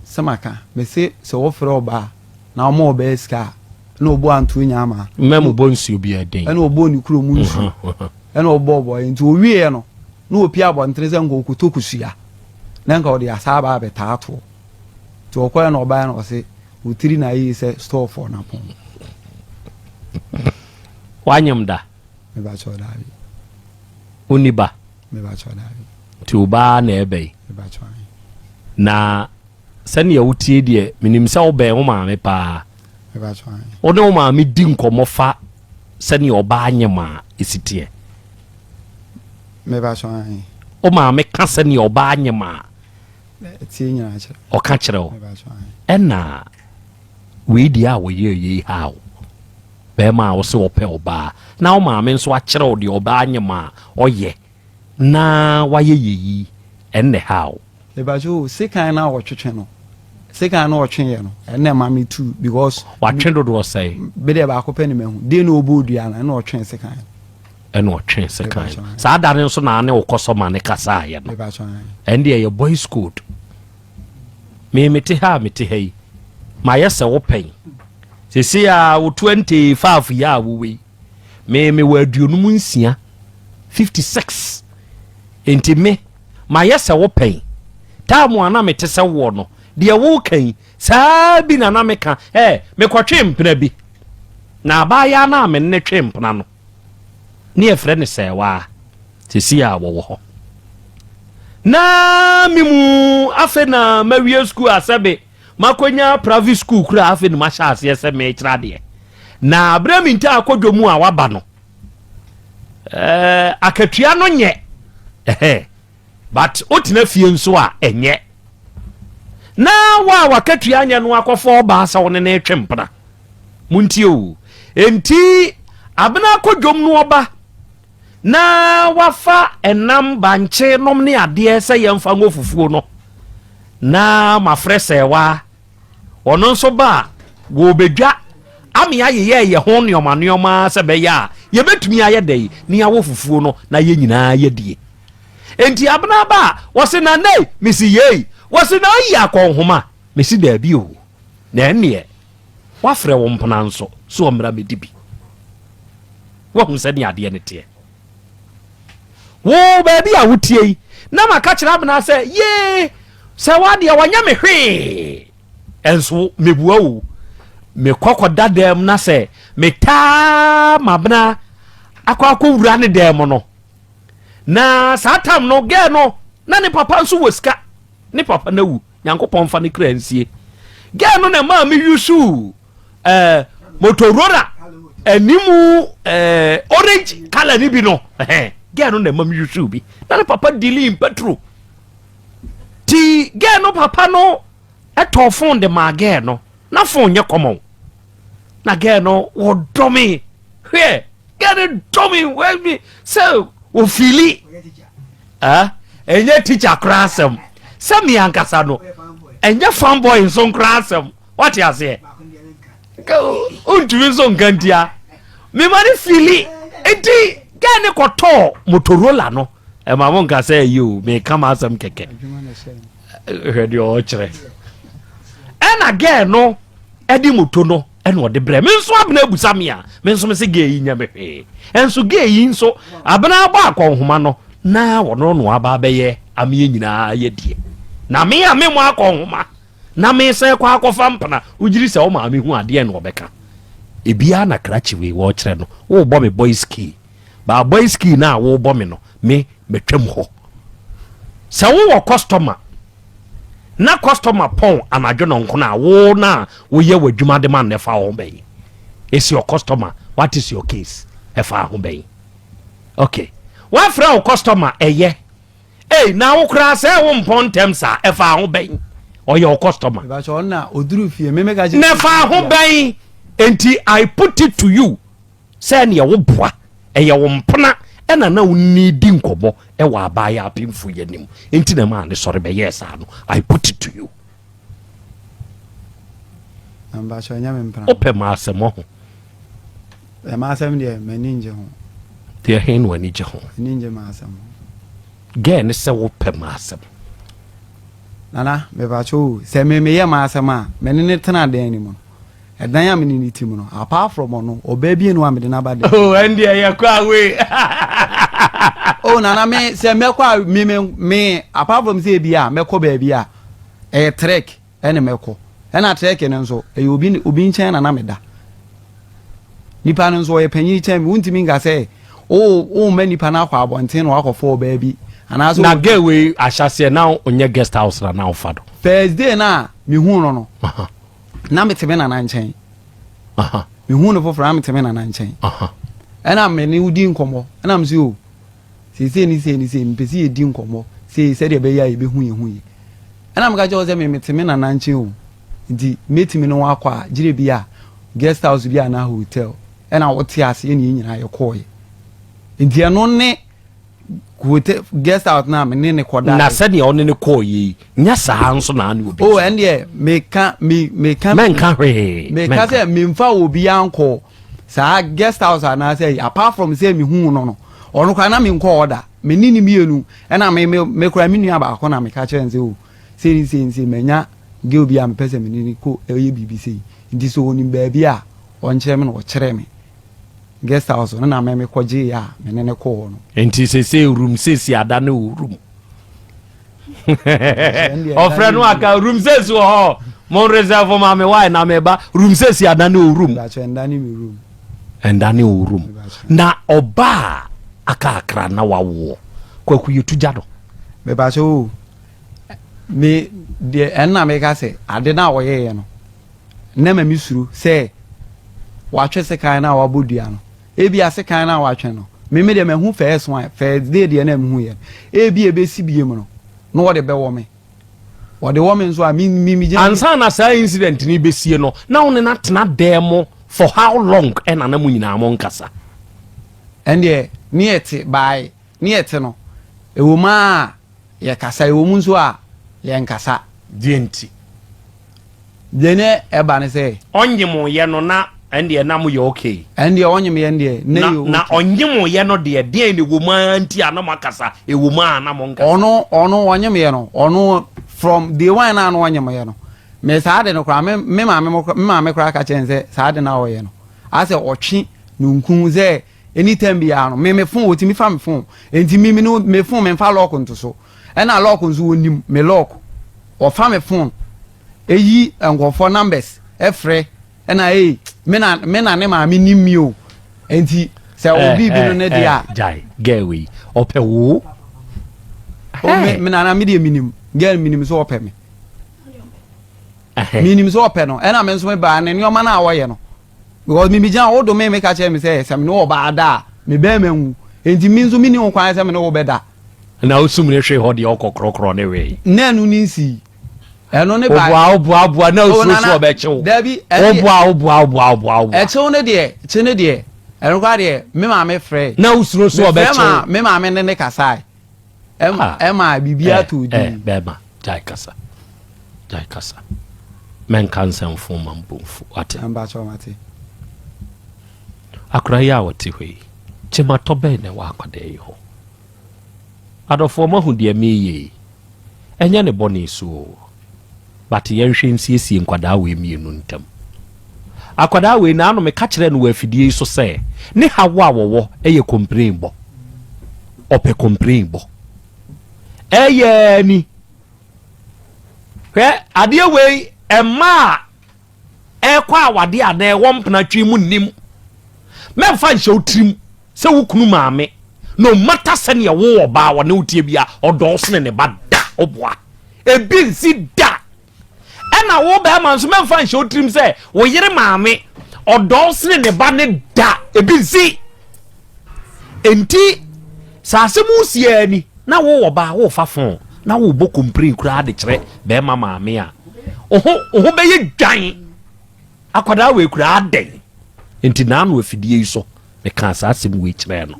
sɛ maka, mese sɛ wofrɛ ɔbaa na ɔma ɔbaa sika a, ɛna ɔbɔ anto nya ama. Mma mu bɔ nsuo bi ɛden. Ɛna ɔbɔ ne kurom nsuo. Ɛna ɔbɔ ɔbɔ nti ɔwieɛ no, na ɔpie abɔntene sɛ nka ɔkɔtɔ kosua na nka ɔde asa aba abɛtaa toɔ nti ɔkɔɛ na ɔbaeɛ na ɔse wo tiri na ayie sɛ store fɔ na pɔn. Wanyem da? Mebakyɛw daabi. Wonni ba? Mebakyɛw daabi. Nti wo ba na ɛbɛ yi? Mebakyɛw ahe. Na. Sɛnea wotie deɛ, menim sɛ wobɛn wo maame paa. Wo ne wo maame di nkɔmmɔ fa sɛnea ɔbaa nyem a ɛsi teɛ? Wo maame ka sɛnea ɔbaa nyem a ɔka kyerɛ wo? Ɛna wei deɛ a wɔyɛɛ yei ha wo bɛrima a wo sɛ ɔpɛ ɔbaa na wo maame nso akyerɛ wo deɛ ɔbaa nyem a ɔyɛ na wayɛ yei ɛnna ha wo. Mepakyɛ o, sekan no a ɔtwetwe no, sekan no ɔtwe yɛ no, ɛna ɛma me tu because. Watwe dodoɔ sɛn? Me deɛ baako pɛ na mahu. Day na ɔbɔɔ dua no, ɛna ɔtwe sekan no. Ɛna ɔtwe sekan no. Saa da no nso na ane wo kɔsɔma no kasaeɛ no. Mepakyɛ ae. Ɛnde ɛyɛ boys code. Me mete ha a mete ha yi, mayɛ sɛ wo pɛn. Seesei a wo 25 yi a wowɔ yi, Me mewɔ 56, 56. Enti me, mayɛ sɛ wo pɛn. Taamu a na mete sɛ woɔ no, deɛ woreka yi, saa bi na na meka. Ɛ, mekɔtwee mpena bi. Na abaayaa no a me ne no twee mpena no, ne yɛfrɛ no Sɛɛwaa. Seesei a wɔwɔ hɔ. Na me mu, afei na mawie sukuu a sɛbe Makɔnya private school koraa afei na mahyɛ aseɛ sɛ merekyerɛ adeɛ. Na berɛ me ntaa kɔ dwom a waba no, eh, akatua no nyɛ ɛhɛ but wotena fie nso a ɛnyɛ. Na wo a wakatua nyɛ no akɔfa ɔbaa sɛ wo ne no retwe mpena. Montie o. Enti abena akɔ dwom no ɔba na wafa ɛnam bankye nom ne adeɛ sɛ yɛmfa ngo fufuo no na mafrɛ sɛɛwa ɔno nso ba a wɔbɛdwa ame ayeyɛ yɛ ho nneɛma nneɛma sɛ bɛyɛ a yɛbɛtumi ayɛ dɛn ne yɛawɔ fufuo no na yɛn nyinaa yɛdie. Enti abena ba a wɔse na nei mesi yei wɔse na ayi akɔnhoma mesi daabi o na ɛnneɛ Woafrɛ wo mpena nso sɛ ɔmmra mmɛdi bi. Woahu sɛdeɛ adeɛ no teɛ. Wo baabi a wotie yi, na maka kyerɛ Abena sɛ, yee, sɛ woadeɛ wanyɛ me hwee. Ɛnso mebua o, mekɔ kɔda dan mu na sɛ metaa m'Abena akɔ akɔwura ne dan mu no, na saa tam no, gɛɛ no, na ne papa nso wɔ sika. Ne papa no awu. Nyankopɔn mfa ne kra nsie. Girl no na ɛmaa me yusu eh, Motorola animu eh, orange color ni bi no. Eh, girl no na ɛma me yusu bi. Na ne papa dealing in petrol. Ti girl no papa no ɛtɔɔ phone de maa girl no. Na phone nyɛ common. Na girl no wɔdɔ me. Hwɛ, girl no dɔ me. Wɛ me sɛ ofili. Ah, ɛnyɛ teacher koraa asɛm. Sɛ me ankasa no, ɛnyɛ fanboy nso nkoraa asɛm. Wate aseɛ? Wontumi nso nka ntia. Mema no fili. Nti girl ne kɔtɔɔ Motorola no. Ɛma mo nka sɛ ɛyɛ o, meka m'asɛm kɛkɛ. Hwɛ deɛ ɔkyerɛ. Ɛna girl no ɛde moto no ɛna ɔde brɛ me nso. Abena abusa me a, me nso me se gay yi nyɛ me hwee. Ɛnso gay yi nso abena abɔ akɔnhoma no na ɔno no aba abɛyɛ ameɛ nyinaa yɛ die na me a me mo akɔnhoma na me sɛ kɔ akɔfa mpena. Wogyiri sɛ wo maame hu adeɛ na ɔbɛka ebiara na krakye wei wɔkyerɛ no. Wobɔ me boys key baa boys key na a wobɔ me no, me matwam hɔ sɛ wowɔ customer na customer pɔn anadwo no nkono a wo na woyɛ w'adwuma de ma no, ɛfa ho bɛn? It's your customer, what is your case? Ɛfa ho bɛn? Okay, wafrɛ wo customer ɛyɛ ei na wo koraa sɛ wo mpɔn ntɛm saa, ɛfa ho bɛn? Ɔyɛ wo customer na ɛfa ho bɛn? Enti I put it to you sɛ neɛ wo boa ɛyɛ wo mpena ɛna na wo ne di nkɔmmɔ ɛwɔ abaayɛ apemfo yi anim nti na ɛmaa ne sɔre bɛyɛɛ saa no. I put it to you. Wopɛ ma asɛm ho. Ɛma asɛm deɛ m'ani ngye ho. Deɛ he na w'ani gye ho? M'ani ngye ma asɛm ho. Gɛɛ ne sɛ wopɛ ma asɛm. Nana, mepakyɛ o, sɛ me meyɛ ma asɛm a, me ne ne tena dan no mu no, ɛdan a me ne ne ti mu no, apart from ɔno, ɔbaa bi enu a mede n'aba dan. Oh, ɛndeɛ yɛkɔ away. Oh, Nana, me sɛ mɛkɔ a, me me me apart from sɛ ebi a mɛkɔ baabi a ɛyɛ trek ɛna mɛkɔ, ɛna trek no nso ɛyɛ obi obi nkyɛn na na meda. Nipa no nso ɔyɛ panyin kyɛn mi, wontumi nka sɛ o o mma nipa no akɔ abɔnten na wakɔfɔ ɔbaa bi anaasɛ. Na girl wei ahyɛseɛ na onyɛ guest house na na ɔfa do. First day no a mehuu no no, na mete me nana nkyɛn. Mehuu no foforɔ na mete me nana nkyɛn. Ɛna me ne wodi nkɔmmɔ. Ɛna me sɛ o, seesei ne sei ne sei, mepɛ sɛ yɛdi nkɔmmɔ sei sɛdeɛ ɛbɛyɛ a yɛbɛhu yɛn ho yie. Ɛna meka kyerɛ wo sɛ me mete me nana nkyɛn o, nti mɛtumi ne wo akɔ a, gyerɛ bi a guest house bi anaa hotel. Ɛna wote ase ɛna yɛn nyinaa yɛkɔɔeɛ. Nti ɛno ne hotel guest house na me ne ne kɔda. Na sɛdeɛ ɔne ne kɔɔ yi nyɛ saa nso na ne obi. O ɛn deɛ meka me meka. Mɛnka hwee. Meka sɛ memfa obi ankɔ saa guest house anaasɛ apart from sɛ mehu no no ɔno koraa na menkɔ ɔda me ne ne mmienu ɛna me me me koraa me nua baako na meka kyerɛ no sɛ o sei ne sei ne sei manya girl bi a mepɛ sɛ me ne ne kɔ ɛyɛ biribi sei nti sɛ ɔnim baabi a ɔnkyerɛ me na ɔkyerɛ me. Guest house no na me me kɔ gye a me ne ne kɔ hɔ no. Nti sese room sesi ada ne wo room. Ɔfrɛ no aka room sesi wɔ hɔ. Mo reserve ma me why na me ba room sesi ada ne wo room. Bakyɛ nda ne me room. Nda ne wo room. Na ɔba aka akra na wawoɔ. Kwaku yɛ tu gya no. Me bakyɛ o. Me deɛ ɛnna meka sɛ ade na ɔyɛyɛ no. na ɛma misuro sɛ watwe sekan no a wabɔ dua no. Ebia sekan no a watwe no, me me deɛ mahu first one, first day deɛ na mehu yɛ no. Ebia ebesi biem no, na wɔde bɛwɔ me. Wɔde wɔ me nso a, me me me gyina. Ansa na saa incident no besie no, na wo ne no atena dan mu for how long ɛna na mo nyinaa mo nkasa? Ɛndeɛ ne yɛte bae, ne yɛte no, ɛwɔ mu a yɛkasa, ɛwɔ mu nso a yɛnkasa. Deɛ nti? Deɛ ne ɛba ne sɛ. Ɔnyemoyɛ no na ɛndeɛ na moyɛ okay. Ɛndeɛ ɔnyemoyɛ no deɛ na yɛ okay. Na ɔnyemoyɛ no deɛ deɛn na ɛwɔ mu ara nti a na moakasa, ɛwɔ mu a na monkasa. Ɔno ɔno ɔnyemoyɛ no ɔno from day one na ano ɔnyemoyɛ no me saa de no koraa me me maame mo me maame koraa ka kyerɛ sɛ saa de no a ɔyɛ no asɛ ɔtwe nunkun sɛ anytime biara no me me phone ɔtumi fa me phone nti me me no me phone me nfa lock nto so ɛna lock nso wɔnim me lock ɔfa me phone eyi nkurɔfoɔ numbers ɛfrɛ ɛna ee me na me na ne maame nim mi o nti sɛ eh, obi bi no eh, ne deɛ a. Eh, gyae girl wei ɔpɛ wo. O me me nana me deɛ minim girl minim sɛ ɔpɛ me minim sɛ ɔpɛ no ɛna me nso me baa ne nneɛma no a ɔyɛ no Because me megyina wo dome me ka kyerɛ me sɛ sɛ me ne ɔbaa da a me bɛrima nwu enti me nso menni ho kwan sɛ me ne wo bɛda. Na osum ne hwee hɔ deɛ ɔkɔ korɔkorɔ ne wee. Na ɛno ne nsii. Ɛno ne ba. Oboa oboa oboa na osuro so ɔbɛkyew. Dabi ɛne. Oboa oboa oboa oboa oboa. Ɛkyew ne deɛ kye ne deɛ ɛno koraa deɛ me maame frɛ. Na osuro so ɔbɛkyew. Me frɛ ma me maame ne ne kasae. Ɛma biribiara too din. Bɛɛma gyae kasa gyae kasa mɛnka nsɛmfo ma mbomfo wate. Mpakyɛw mate. Akora yi a ɔte hɔ yi kyematɔ bɛn na ɛwɔ akwadaa yi ho? Adɔfoɔ moahu deɛ meyɛ yi ɛnyɛ ne bɔne so o but yɛnhwɛ nsiesie nkwadaa wei mmienu ntam. Akwadaa wei naano meka kyerɛɛ no wɔ afidie yi so sɛ ne haw a wɔwɔ yɛ complain bɔ. Ɔpɛ complain bɔ. Ɛyɛ ni. Hwɛ adeɛ wei ɛma a ɛkɔ awadeɛ anaa ɛwɔ mpena twi mu nnim. Mɛmfa nhyɛ wo tirim sɛ wo kunu maame no matter sɛdeɛ wo ɔbaa wɔne wo tie bia ɔdɔ wo sene ne ba da ɔboa. Ebi nsi da. Ɛna wo bɛrima nso mɛmfa nhyɛ wo tirim sɛ wo yere maame ɔdɔ wo sene ne ba ne da ebi nsi. Enti sɛ asɛm si ani na wo wɔ ba wofa fon na wobɔ kompirin koraa de kyerɛ bɛrima maame a wo ho bɛyɛ dwan akwadaa wei koraa adɛn nti naano afidie yi so mekaa saa asɛm wei kyerɛɛ no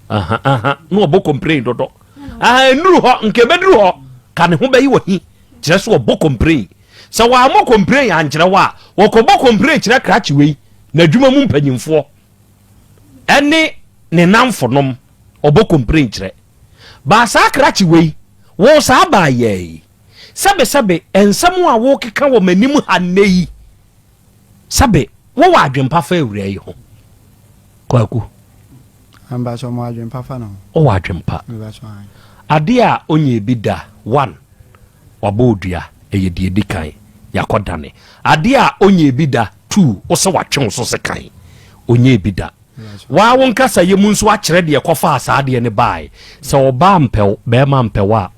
aha aha na ɔbɔ kompirin dodo Aha, nnuru hɔ, nka ɛbɛduru hɔ, ka ne ho bɛyi wɔ hi, kyerɛ sɛ ɔbɔ komprɛn. Sɛ wɔammɔ komprɛn ankyerɛ wo a, wɔkɔbɔ komprɛn kyerɛ krakye wei, n'adwuma mu mpanyimfoɔ, ɛne ne namfonom, ɔbɔ komprɛn kyerɛ. Baa saa krakye wei, wo saa baa yɛɛ yi, sɛbesɛbe nsɛm a wokeka wɔ m'anim ha nnɛ yi, Sɛbe wowɔ adwempa fa awuraa yi ho? Kwaku. Mpakyɛ mo adwempa fa ne ho. Wowɔ adwempa. Adeɛ a ɔnyɛ bi da, one, wabɔ odua, ɛyɛ deɛ ɛdi kan, yɛakɔ dane. Adeɛ a ɔnyɛ bi da, two, wo sɛ watwe wo so sekan, ɔnyɛ bi da. Waa wo nkasayɛ mu nso akyerɛ deɛ ɛkɔfaa saa adeɛ no baae. Sɛ ɔbaa mpɛ wo, bɛrima mpɛ wo a,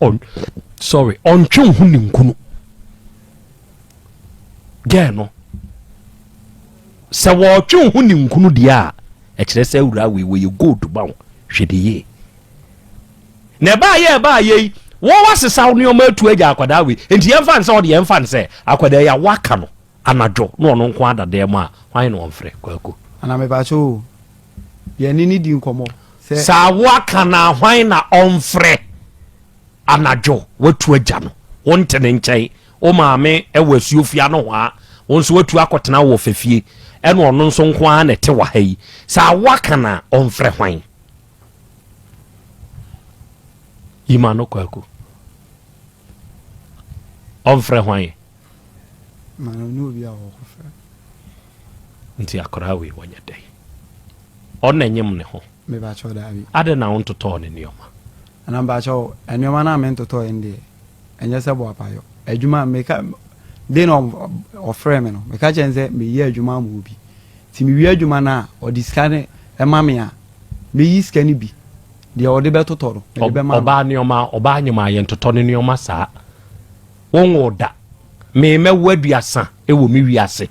Sorry, ɔntwe wo ho ninkunu. Girl no, sɛ wɔtwe wo ho ninkunu deɛ a, ɛkyerɛ sɛ awuraa wei wɔyɛ gold ma wo. Hwɛ de yie. Na ɛbaa yɛ ɛbaa yɛ yi, wɔn wasesa wo nneɛma atu agya akwadaa wei. Nti yɛmfa no sɛ ɔde yɛmfa no sɛ akwadaa yi a waka no anadwo na ɔno nko ada dan mu a, hwan na ɔmfrɛ Kwaku? Ana mepakyɛ o, yɛne ne di nkɔmmɔ sɛ. Sɛ awo aka no a, hwan na ɔmfrɛ? Anadwo watu agya no, wonte ne nkyɛn, wo maame wɔ asuofia nohoa, wo nso watu akɔtena wɔ fafie, ɛna ɔno nso nko ara na ɛte wɔ ha yi. Sɛ awo aka no a, ɔmfrɛ hwan? Yima no Kwaku. Ɔmfrɛ hwan? Nti akwadaa wei wɔnyɛ dɛn? Ɔna nyem ne ho. Adɛn na wontotɔɔ ne nneɛma? Ana mpakyɛw, nneɛma no a mentotɔɔ no deɛ, ɛnyɛ sɛ boapayɔ. Adwuma meka de na ɔfrɛ me no, meka kyerɛ no sɛ meyɛ adwuma ama obi. Nti mewie adwuma no a, ɔde sika no ma me a, meyi sika no bi, deɛ ɔde bɛtotɔ no, mede bɛma no. Ɔbaa nneɛma, ɔbaa nyem a yɛntotɔ ne nneɛma saa. Wonwoo da. Me mɛwo aduasa wɔ me wiase.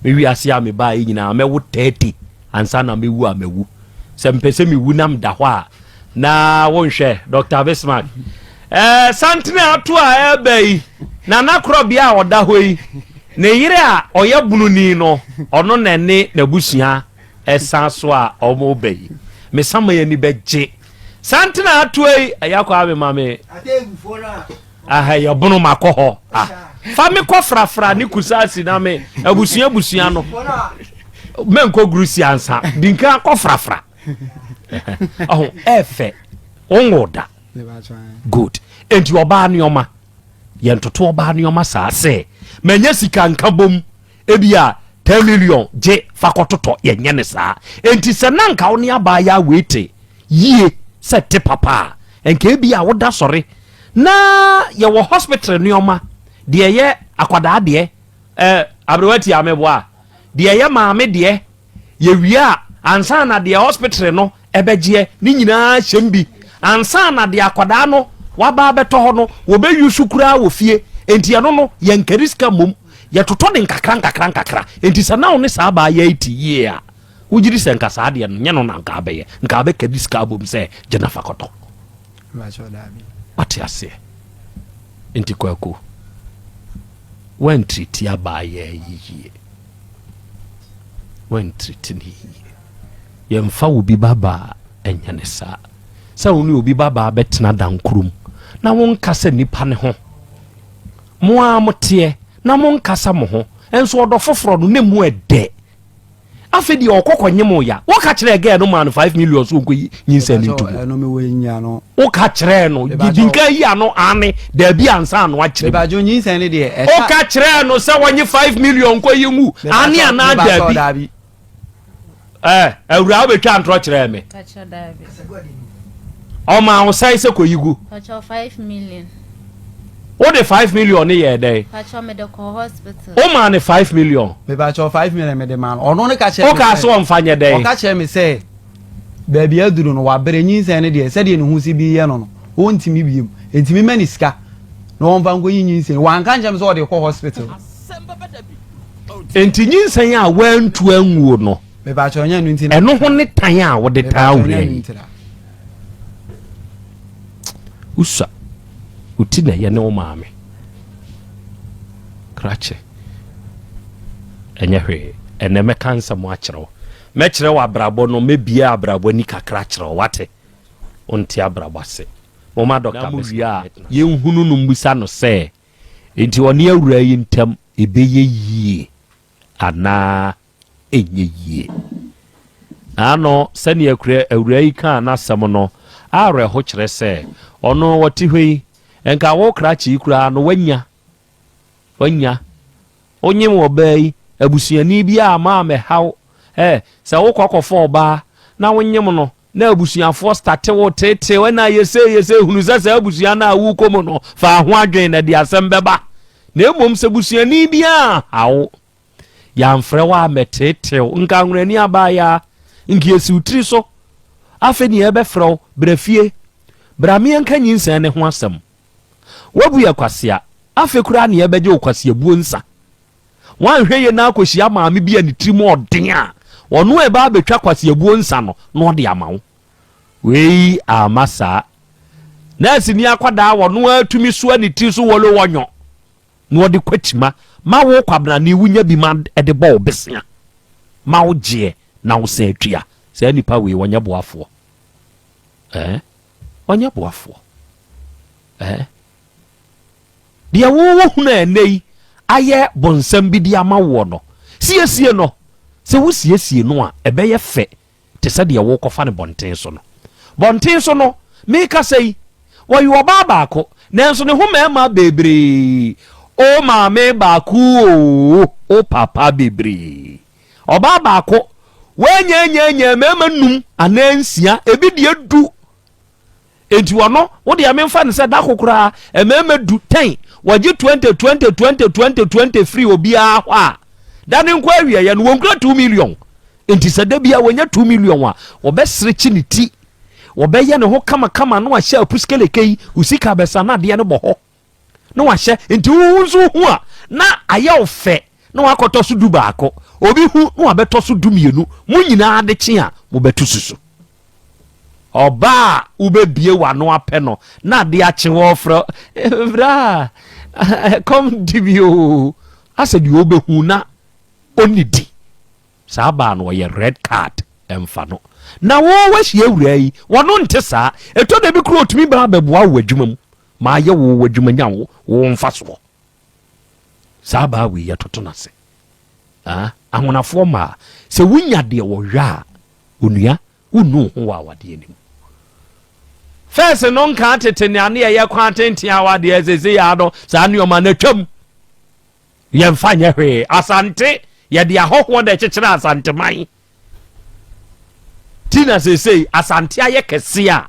Me wiase a mebaeɛ nyinaa mɛwo 30 ansa na mɛwu a mawu. Sɛ mpɛ sɛ mewu na meda hɔ a na wonhwɛ Dr. Bismarck. Eh, santene ato a ɛreba yi, Nana Korɔbea a ɔda hɔ yi, ne yere a ɔyɛ bununi no, ɔno na ɛne n'abusua ɛsan so a wɔreba yi. Me sama ani bɛgye. Santene ato yi, ɛyɛ akɔ ame ma me. Aha yɛ bono ma kɔ hɔ. Ah, fa me kɔ frafra ne kusaasi na me abusua abusua no. Mɛnkɔ gurusi ansa. Dinka kɔ frafra. Ɔho ɛfɛ. Wonwo da. Good. Enti ɔbaa nneɛma. Yɛntoto ɔbaa nneɛma saa sɛ manya sika nka bom ebi a 10 million gye fa kɔtotɔ yɛnyɛ ne saa. Enti sɛ na nka wo ne abaayaa wei te yie sɛ te papa a, nka ebi a woda sɔre na yɛwɔ hospital nneɛma deɛ ɛyɛ akwadaa deɛ ɛɛ aberewa ti ameboa deɛ ɛyɛ maame deɛ yɛwie a ansa na deɛ hospital no ɛbɛgyeɛ ne nyinaa hyɛm bi ansa na deɛ akwadaa no waba abɛtɔ hɔ no wɔbɛyi so koraa wɔ fie nti ɛno no yɛnkari sika mmom yɛtotɔ ne nkakra nkakra nkakra nti sɛ na wo ne saa baa yɛ ti yie a Wogye di sɛ nka saa adeɛ no nyɛ no na nka abɛyɛ nka abɛkadi sika abom sɛ gyina fa kɔtɔ? Wate aseɛ? Nti Kwaku, woantiriti abaayaa yi yie. Woantiriti no yie. Yɛmfa wo bi babaa ɛnyɛ ne saa. Sɛ wo ne obi babaa bɛtena dankurom na wonkasa nipa ne ho. Mo ara moteɛ na monkasa mo ho. Nso ɔdɔ foforɔ no ne mu ɛdɛ. Afei deɛ ɔkɔ kɔ nyem ya. Wo ka kyerɛɛ girl no maa no 5 million so ɔnkɔ yi nyinsɛn no nto mu. Wo ka kyerɛɛ no di nka yi ano aane daabi ansa ano akyerɛ mu. Wo ka kyerɛɛ no sɛ wɔnye 5 million nkɔ yi ngu aane anaa daabi. Eh, awura wobɛtwa ntorɔ kyerɛɛ me. Ɔmaa wo sɛe sɛ kɔyi gu. Pacho 5 million. Wode 5 million ne yɛɛ dɛn? Pacho mede kɔ hospital. Wo maa ne 5 million. Me pacho 5 million mede maa no. Ɔno ne ka kyerɛ me sɛ. Wokaa sɛ ɔmfa nyɛ dɛn? Ɔka kyerɛ me sɛ baabi aduru no wabrɛ nyinsɛn no deɛ sɛdeɛ ne ho si bi yɛ no no ɔntumi biem. Enti me ma ne sika na ɔmfa nkɔyi nyinsɛn. Wanka nkyerɛ me sɛ ɔde kɔ hospital. Enti nyinsɛn a wantu anguo no. Me pacho nyɛ no nti na. Ɛno ho ne tan a wode taa wura yi. Wosua. Wo ti na ɛyɛ ne wo maame. Krakye. Ɛnyɛ hwee. Ɛnɛ mɛka nsɛm akyerɛ wo. Mɛkyerɛ wo abrabɔ no, mɛbie abrabɔ ani kakra akyerɛ wo. Wate? Wonte abrabɔ ase. Momma Dɔkta Bɛsɛ. Wie a, yɛnhunu no mmisa no sɛ, enti ɔne awuraa yi ntam ɛbɛyɛ yie anaa ɛnyɛ yie. Ano, sɛnea akura awuraa yi kaa n'asɛm no, awerɛho kyerɛ sɛ, ɔno ɔte hɔ yi, nka wo krakye yi koraa no wanya, wanya. Wonyem ɔbaa yi, abusuani bi a ama ammɛhaw, ɛ, sɛ wokɔ kɔfa ɔbaa na wonyem no, na abusuafoɔ state wo teetee wo, ɛna yɛ sei, yɛ sei, hunu sɛ saa abusua no a wokɔ mu no, fa ho adwene na ɛde asɛm bɛba. Na mmom sɛ busuani biara anha wo, Yɛamfrɛ wo ammɛteetew wo. Nka anwonani abaayaa, nka esi wo tiri so. Afei nea yɛbɛfrɛ wo, bra fie. Bra meɛnka nyinsɛn no ho asɛm. Woabu yɛ kwasea. Afei koraa na yɛbɛgye wo kwaseabuo nsa. Woanhwɛ yie na akɔhyia maame bi a ne tirim ɔden a, ɔno a ɛba abɛtwa kwaseabuo nsa no na ɔde ama wo. Wei amma saa. Nɛɛseni akwadaa a ɔno ara tumi soa ne tiri so wɔlo wɔnyɔ na ɔde kɔ akyima ma wo kwabenane wonya bi ma de bɔ wo besea ma wo gyeɛ na wo san tua. Saa nipa wei ɔnyɛ boafoɔ. Eh? Ɔnyɛ boafoɔ. Eh? Deɛ wowɔ hunu a ɛnnɛ yi ayɛ bonsam bi de ama woɔ no, siesie no. Sɛ wosiesie no a, ɛbɛyɛ fɛ te sɛ deɛ worekɔfa no bɔnten so no. Bɔnten so no, merekasa yi, wɔyɛ ɔbaa baako, nanso ne ho mmarima bebree. O maame baako oo, o papa bebree. Ɔbaa baako, wɔanyaanyaanyaa mmarima num anaa nsia, ebi deɛ du. Enti ɔno, wo deɛ memfa no sɛ dako koraa, mmarima du, ten, wɔgye 20, 20, 20, 20, 20 firi obiara hɔ a, da ne nkɔ awieɛ no, wɔnkura 2 million. Enti sɛ da biara wɔnya 2 million a, wɔbɛserekye ne ti, wɔbɛyɛ ne ho kamakama na wahyɛ apuskeleke yi, wo sika bɛsa na adeɛ no bɔ hɔ. na wahyɛ nti wo nso hu a na ayɛ wo fɛ na wakɔtɔ so du baako obi hu na wabɛtɔ so du mmienu mo nyinaa de kye a mobɛto susu ɔbaa a wobɛbie w'ano apɛ no na ade akye wɔ frɛ bra kɔm di bi o asɛ deɛ wobɛhu na ɔnnidi saa baa no ɔyɛ red card ɛmfa no na wo wahyia awuraa yi wɔno nte saa ɛtɔ da bi koro ɔtumi baa bɛboa wo adwuma mu Mayɛ wo w'adwuma nya wo wo mfasoɔ. Saa baa wei yɛtoto no ase. Ah, ahonafoɔ mmaa, sɛ wonya deɛ wɔhwɛ a, onua, wonnu wo ho wɔ awadeɛ no mu. Fɛs no nka tete nea ne yɛyɛ kwan tenten awadeɛ sese yɛ ano saa nneɛma no atwam. Yɛmfa nyɛ hwee. Asante, yɛde ahɔhoɔ na ɛkyekyere Asanteman. Ti na seesei Asante ayɛ kɛse a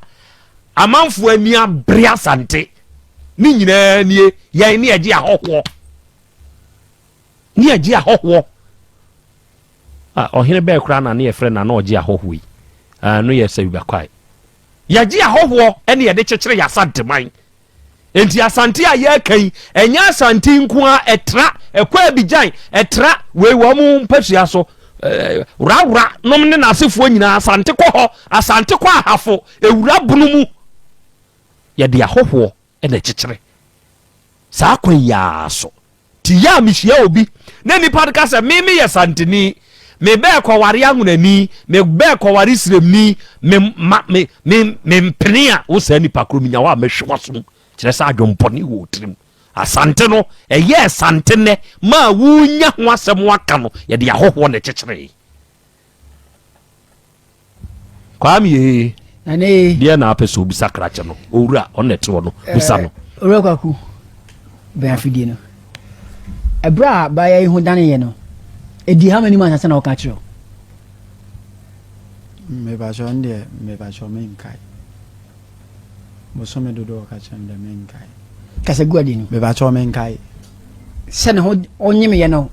amanfoɔ ani abere Asante ne nyinaa nie yɛn ne ɛgye ahɔhoɔ ne ɛgye ahɔhoɔ ɔhene bɛɛ koraa na ne yɛfrɛ na na ɔgye ahɔhoɔ yi no yɛ sɛ wibakwae yɛgye ahɔhoɔ ɛne yɛde kyekyere yɛ Asanteman Enti Asante a yɛreka yi, ɛnyɛ Asante nko ara, ɛtra, ɛkɔ Abidjan, ɛtra wei wɔn mpasua so, Wrawra nom ne n'asefoɔ nyinaa, Asante kɔ hɔ, Asante kɔ Ahafo, ewura bunu mu. Yɛde ahɔhoɔ na ɛkyekyere saa kwan yi ara so. Nti yɛ a mehyia obi na nipa no ka sɛ me meyɛ Santeni, me bɛɛ kɔware Ahonani, me bɛɛ kɔware Siremni, me ma me me me mpene a wo saa nipa koro menya wo a mɛhwe w'asom kyerɛ sɛ adwempɔne wɔ wo tirim. Asante no ɛyɛɛ Sante nnɛ ma a wonya ho asɛm aka no yɛde ahɔhoɔ na ɛkyekyeree. Kwame ee. Nana ee. Deɛ na apɛ sɛ obisa krakye no owura ɔno na ɛte hɔ no bisa no. Eh, owura Kwaku bɛn afidie no. Ɛberɛ a baaya yi ho daneeɛ no, ɛdii how many months ansa na ɔka kyerɛ wo? Mepakyɛw ɛno deɛ mepakyɛw menkae. Bosome dodoɔ a ɔka kyerɛ me deɛ menkae. Kasa gu ade no. Mepakyɛw menkae. Sɛ ne ho ɔnyemeyɛ no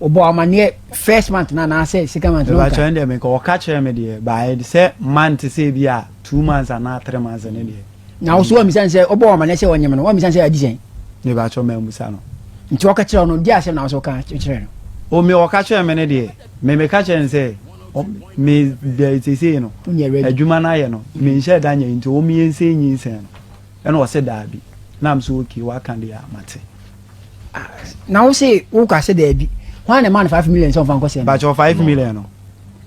ɔbɔ amaneɛ first month na anaasɛ second month no nkae. Mepakyɛw ɛno deɛ menkae ɔka kyerɛ me deɛ bae sɛ month sɛ ebi a two months anaa three months ne deɛ. Na wo so wammisa no sɛ ɔbɔ amaneɛ sɛ ɔnyem no wammisa no sɛ adi sɛn? Mepakyɛw mammisa no. Nti ɔka kyerɛ wo no deɛ asɛm na wo so ɔka kyerɛ no? O me ɔka kyerɛ me no deɛ me meka kyerɛ no sɛ me deɛ seesei no adwuma no ayɛ no menhyɛɛ da nyɛ nti wɔn yɛnsɛ nyinsɛn no ɛna ɔse daabi na m so okay waka deɛ a mate. Ah, na wo se woka sɛ daabi hwan na ɛma no 5 million sɛ ɔmfa nkɔ sɛ no bakyɛ 5 million no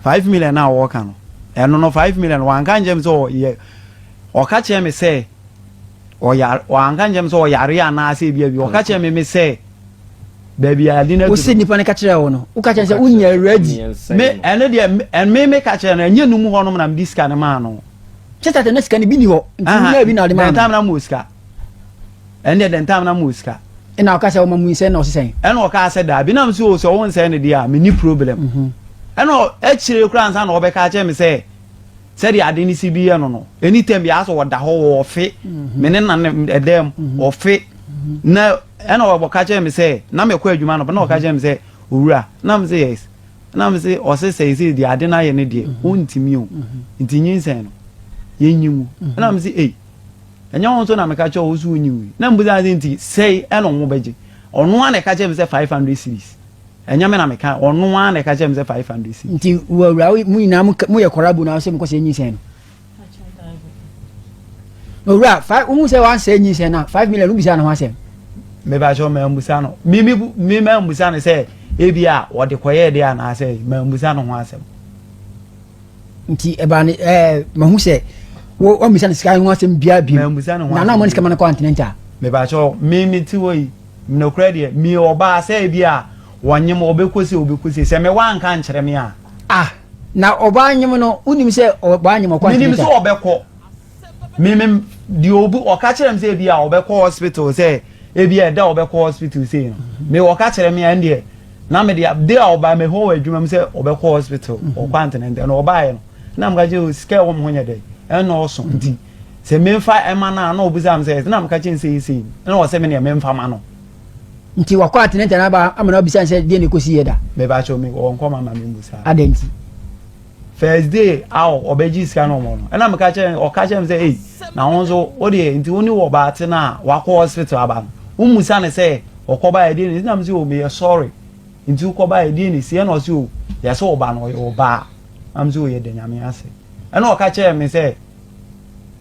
5 million na wɔka no ɛno no 5 million wanka nkyɛn me sɛ ɔyɛ ɔka kyerɛ me sɛ ɔyare wanka nkyɛn me sɛ ɔyare anaasɛ ebi abi ɔka kyerɛ me me sɛ baabi a ade no Wose nipa no ka kyerɛɛ wo no, woka kyerɛ no sɛ wonyɛ ready. Me ɛno deɛ me me ka kyerɛ no ɛnyɛ no mu hɔ nom na mede sika no maa no. Kyɛ sɛ na sika no bi ni hɔ nti wonya bi na ɔde maa no. Dɛn na mo sika. Ɛno deɛ dɛn time na mo sika. Ɛna ɔka sɛ ɔma mu nsɛn na ɔse sɛn. Ɛna ɔka sɛ daabi na me so sɛ wo nsɛn no deɛ a me ni problem. Mhm. Ɛna akyire koraa nsa na ɔbɛka kyerɛ me sɛ sɛdeɛ ade no si bi yɛ no no anytime bi asɛ ɔda hɔ ɔfe mhm. me ne na ɛdɛm mhm. ɔfe na Ɛna ɔka kyerɛɛ me sɛ, na mekɔ adwuma anɔpa, na ɔka kyerɛɛ me sɛ, Owura, na me sɛ, yes. Na me sɛ, ɔse sɛ sɛ deɛ ade no ayɛ no deɛ, ɔntumi o, nti nyinsɛn no, yɛnyi ngu. Ɛna me sɛ, ei. Ɛnyɛ wo nso na meka kyerɛ wo wo so wonyi wei. Na mebisa no sɛ nti sɛi ɛna ɔmo bɛgye? Ɔno ara na ɛka kyerɛɛ me sɛ 500 cedis. Ɛnyɛ me na meka, ɔno ara na ɛka kyerɛɛ me sɛ 500 cedis. Nti wo awura wo mo nyinaa mo yɛ kɔrabu na sɛ mokɔ sɛ nyinsɛn no. Owura fa wohu sɛ wansɛ nyinsɛn na 5 million wobisa ne ho asɛm. Mebakyɛ mambusa no. Me me me mambusa no sɛ ebi a wɔde kɔyɛɛ deɛ anaasɛ mambusa no ho asɛm. Nti ɛbaa ne ɛɛ mahu sɛ wo wammisa no sika ho asɛm biara bio. Mambusa no ho Na na ɔma ne sika ma no kɔ antenatal. Mebakyɛ me me te hɔ yi nokorɛ deɛ me ɔbaa sɛ ebi a wɔnyem ɔbɛkɔ se ɔbɛkɔ se sɛ me wanka nkyerɛ me a. Ah na ɔbaa nyem no wonim sɛ ɔbaa nyem ɔkɔ Menim antenatal. sɛ ɔbɛkɔ me me deɛ obi ɔka kyerɛ me sɛ ebi a ɔbɛkɔ hospital sɛ ebi a ɛda ɔbɛkɔ hospital sei no me ɔka kyerɛ me a ɛndeɛ na me deɛ de a ɔbaa me hɔ wɔ adwuma mu sɛ ɔbɛkɔ hospital ɔkɔ antenatal na ɔbaeɛ no na meka kyerɛ sika ɛwɔ me ho nyɛ dɛ ɛna ɔso nti sɛ memfa ɛma no a na ɔbisa me sɛ na meka kyerɛ sɛ sei na ɔsɛ me deɛ memfa ma no. Nti wakɔ antenatal na aba ama na ɔbisa sɛ deɛ na ɛkɔsi yɛ da. Mebakyɛ me ɔnkɔ ma ma membusa. Adɛn nti? First day a ɔbɛgye sika no ɔmɔ no ɛna meka kyerɛ ɔka kyerɛ me sɛ ei na wo nso wo deɛ nti wo ne wɔ baate no a wakɔ hospital aba no wommusa ne sɛ ɔkɔba ɛdeɛ ne na me sɛ o meyɛ sorry nti wokɔba ɛdeɛ ne si ɛna ɔsɛ o yɛsɛ ɔba no ɔyɛ ɔbaa na me sɛ o yɛda nyame ase ɛna ɔka kyerɛ me sɛ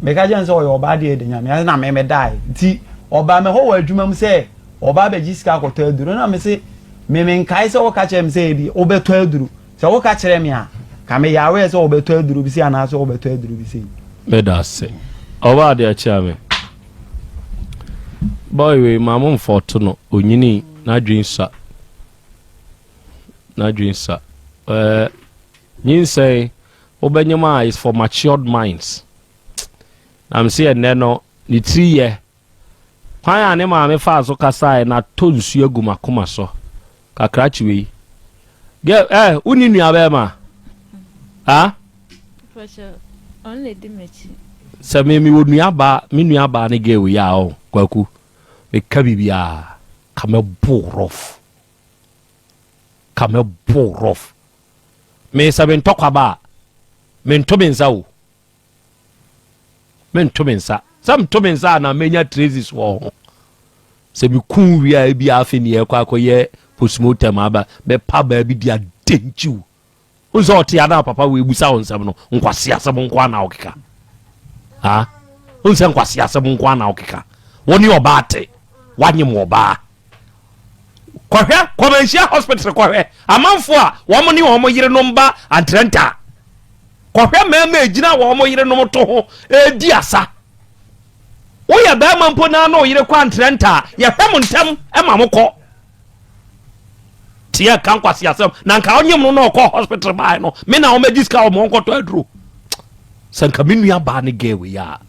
meka kyerɛ no sɛ ɔyɛ ɔbaa deɛ yɛda nyame ase na me medae nti ɔbaa me hɔ wɔ adwuma mu sɛ ɔbaa bɛgye sika akɔtɔ aduro na me se me menkae sɛ woka kyerɛ me sɛ ebi wobɛtɔ aduro Sɛ woka kyerɛ me a, ka meyɛ aware sɛ wɔbɛtɔ aduro bi sei anaasɛ wɔbɛtɔ aduro bi sei. Meda ase. Ɔbaa deɛ kyea me. Boy wei ma mo mfɔto no onyini n'adwen sua n'adwen sua ɛɛ nyinsɛn wobɛnyem a is for matured minds na me se ɛnɛ no ne tiri yɛ Kwan a ne maame faa so kasaeɛ no atɔ nsuo agu m'akoma so. Kakrakye wei. Girl, eh, wonni nua bɛrima? Ah? Sɛ me mewɔ nua baa, me nua baa ne girl wei a ɔ, kwaku, meka biribiara, ka mɛbo rough. Ka mɛbo rough. Me sɛ mentɔ kwaba a, mento me nsa o. Mento me nsa. Sɛ meto me nsa a na menya traces wɔ ho. Sɛ meku wie a ebi afei ne yɛkɔ akɔyɛ postmortem aba mɛpa baabi de adenkyiw. Wo sɛ ɔte ana papa wei busa wo nsɛm no nkwasi asɛm nko ana ɔkeka. Ha? Wo sɛ nkwasi asɛm nko ana ɔkeka. Wo ne ɔbaa te. Wanyem ɔbaa. Kɔhwɛ kɔmanhyia hospital kɔhwɛ amanfo a wɔn ne wɔn yerenom ba antrɛnta. Kɔhwɛ mmarima a egyina wɔn yerenom to ho redi asa. Woyɛ barima mpo na na oyere kɔ antrɛnta a, yɛhwɛ mo ntɛm ma mo kɔ. Teɛ ka nkwasi asɛm na nka ɔnyem no na ɔkɔ hospital bae no, me na ɔmɛgye sika ɔmo nkɔtɔ aduro. Sɛ nka me nua baa ne gɛɛ wei a,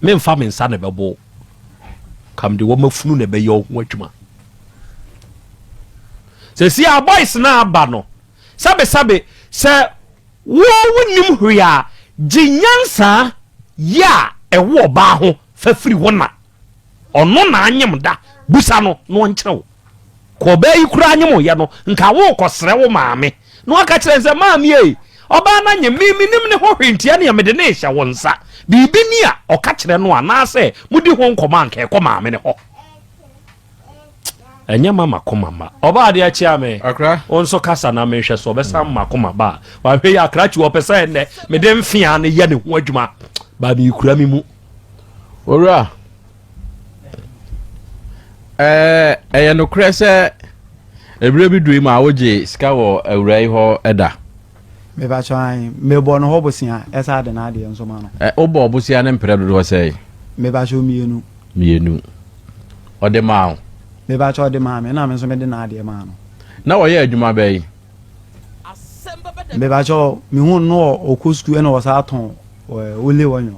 memfa me nsa na ɛbɛbo. Ka mede wɔn afunu na ɛbɛyɛ ɔho adwuma. Sɛ si a boys na aba no, Sɛbesɛbe, sɛ wo wonnim hwee a, gye nyansa yi a ɛwɔ ɔbaa ho fa firi wo na. Ɔno na anyem da, bisa no na ɔnkyerɛ wo. Ka ɔbaa yi koraa anyemoyɛ no, nka worekɔsrɛ wo maame na waka kyerɛ no sɛ, Maame ei, ɔbaa no anyem, me mennim ne ho hwee nti ɛneɛ mede no rehyɛ wo nsa. Biribi ni a ɔka kyerɛ no anaasɛ modi ho nkɔmmɔ a nka ɛkɔ maame no hɔ. Ɛnyɛ ma makoma ma. Ɔbaa adeɛ akyea me. Akra. Wo nso kasa na menhwɛ so ɔbɛsan mm. makoma ba a. Wahwɛ yi akrakye ɔpɛ sɛ ɛnnɛ mede mfea no yɛ ne ho adwuma. Ba mekura me mu. Owura, ɛɛ ɛyɛ nokorɛ sɛ ebire bi dui ma wogye sika wɔ awura yi hɔ ɛda. Mepakyɛw ae, mebɔ no hɔ bosea ɛsa de n'adeɛ nso ma no. Ɛ, wobɔ bosea no mprɛ dodoɔ sɛn? Mepakyɛw mmienu. Mmienu. Ɔde maa wo? Mepakyɛw ɔde maa me, ɛna me nso mede n'adeɛ maa no. Na ɔyɛ adwuma bɛn? Mepakyɛw, mehu no no ɔkɔ sukuu ɛna ɔsan tɔn ole wɔnwo.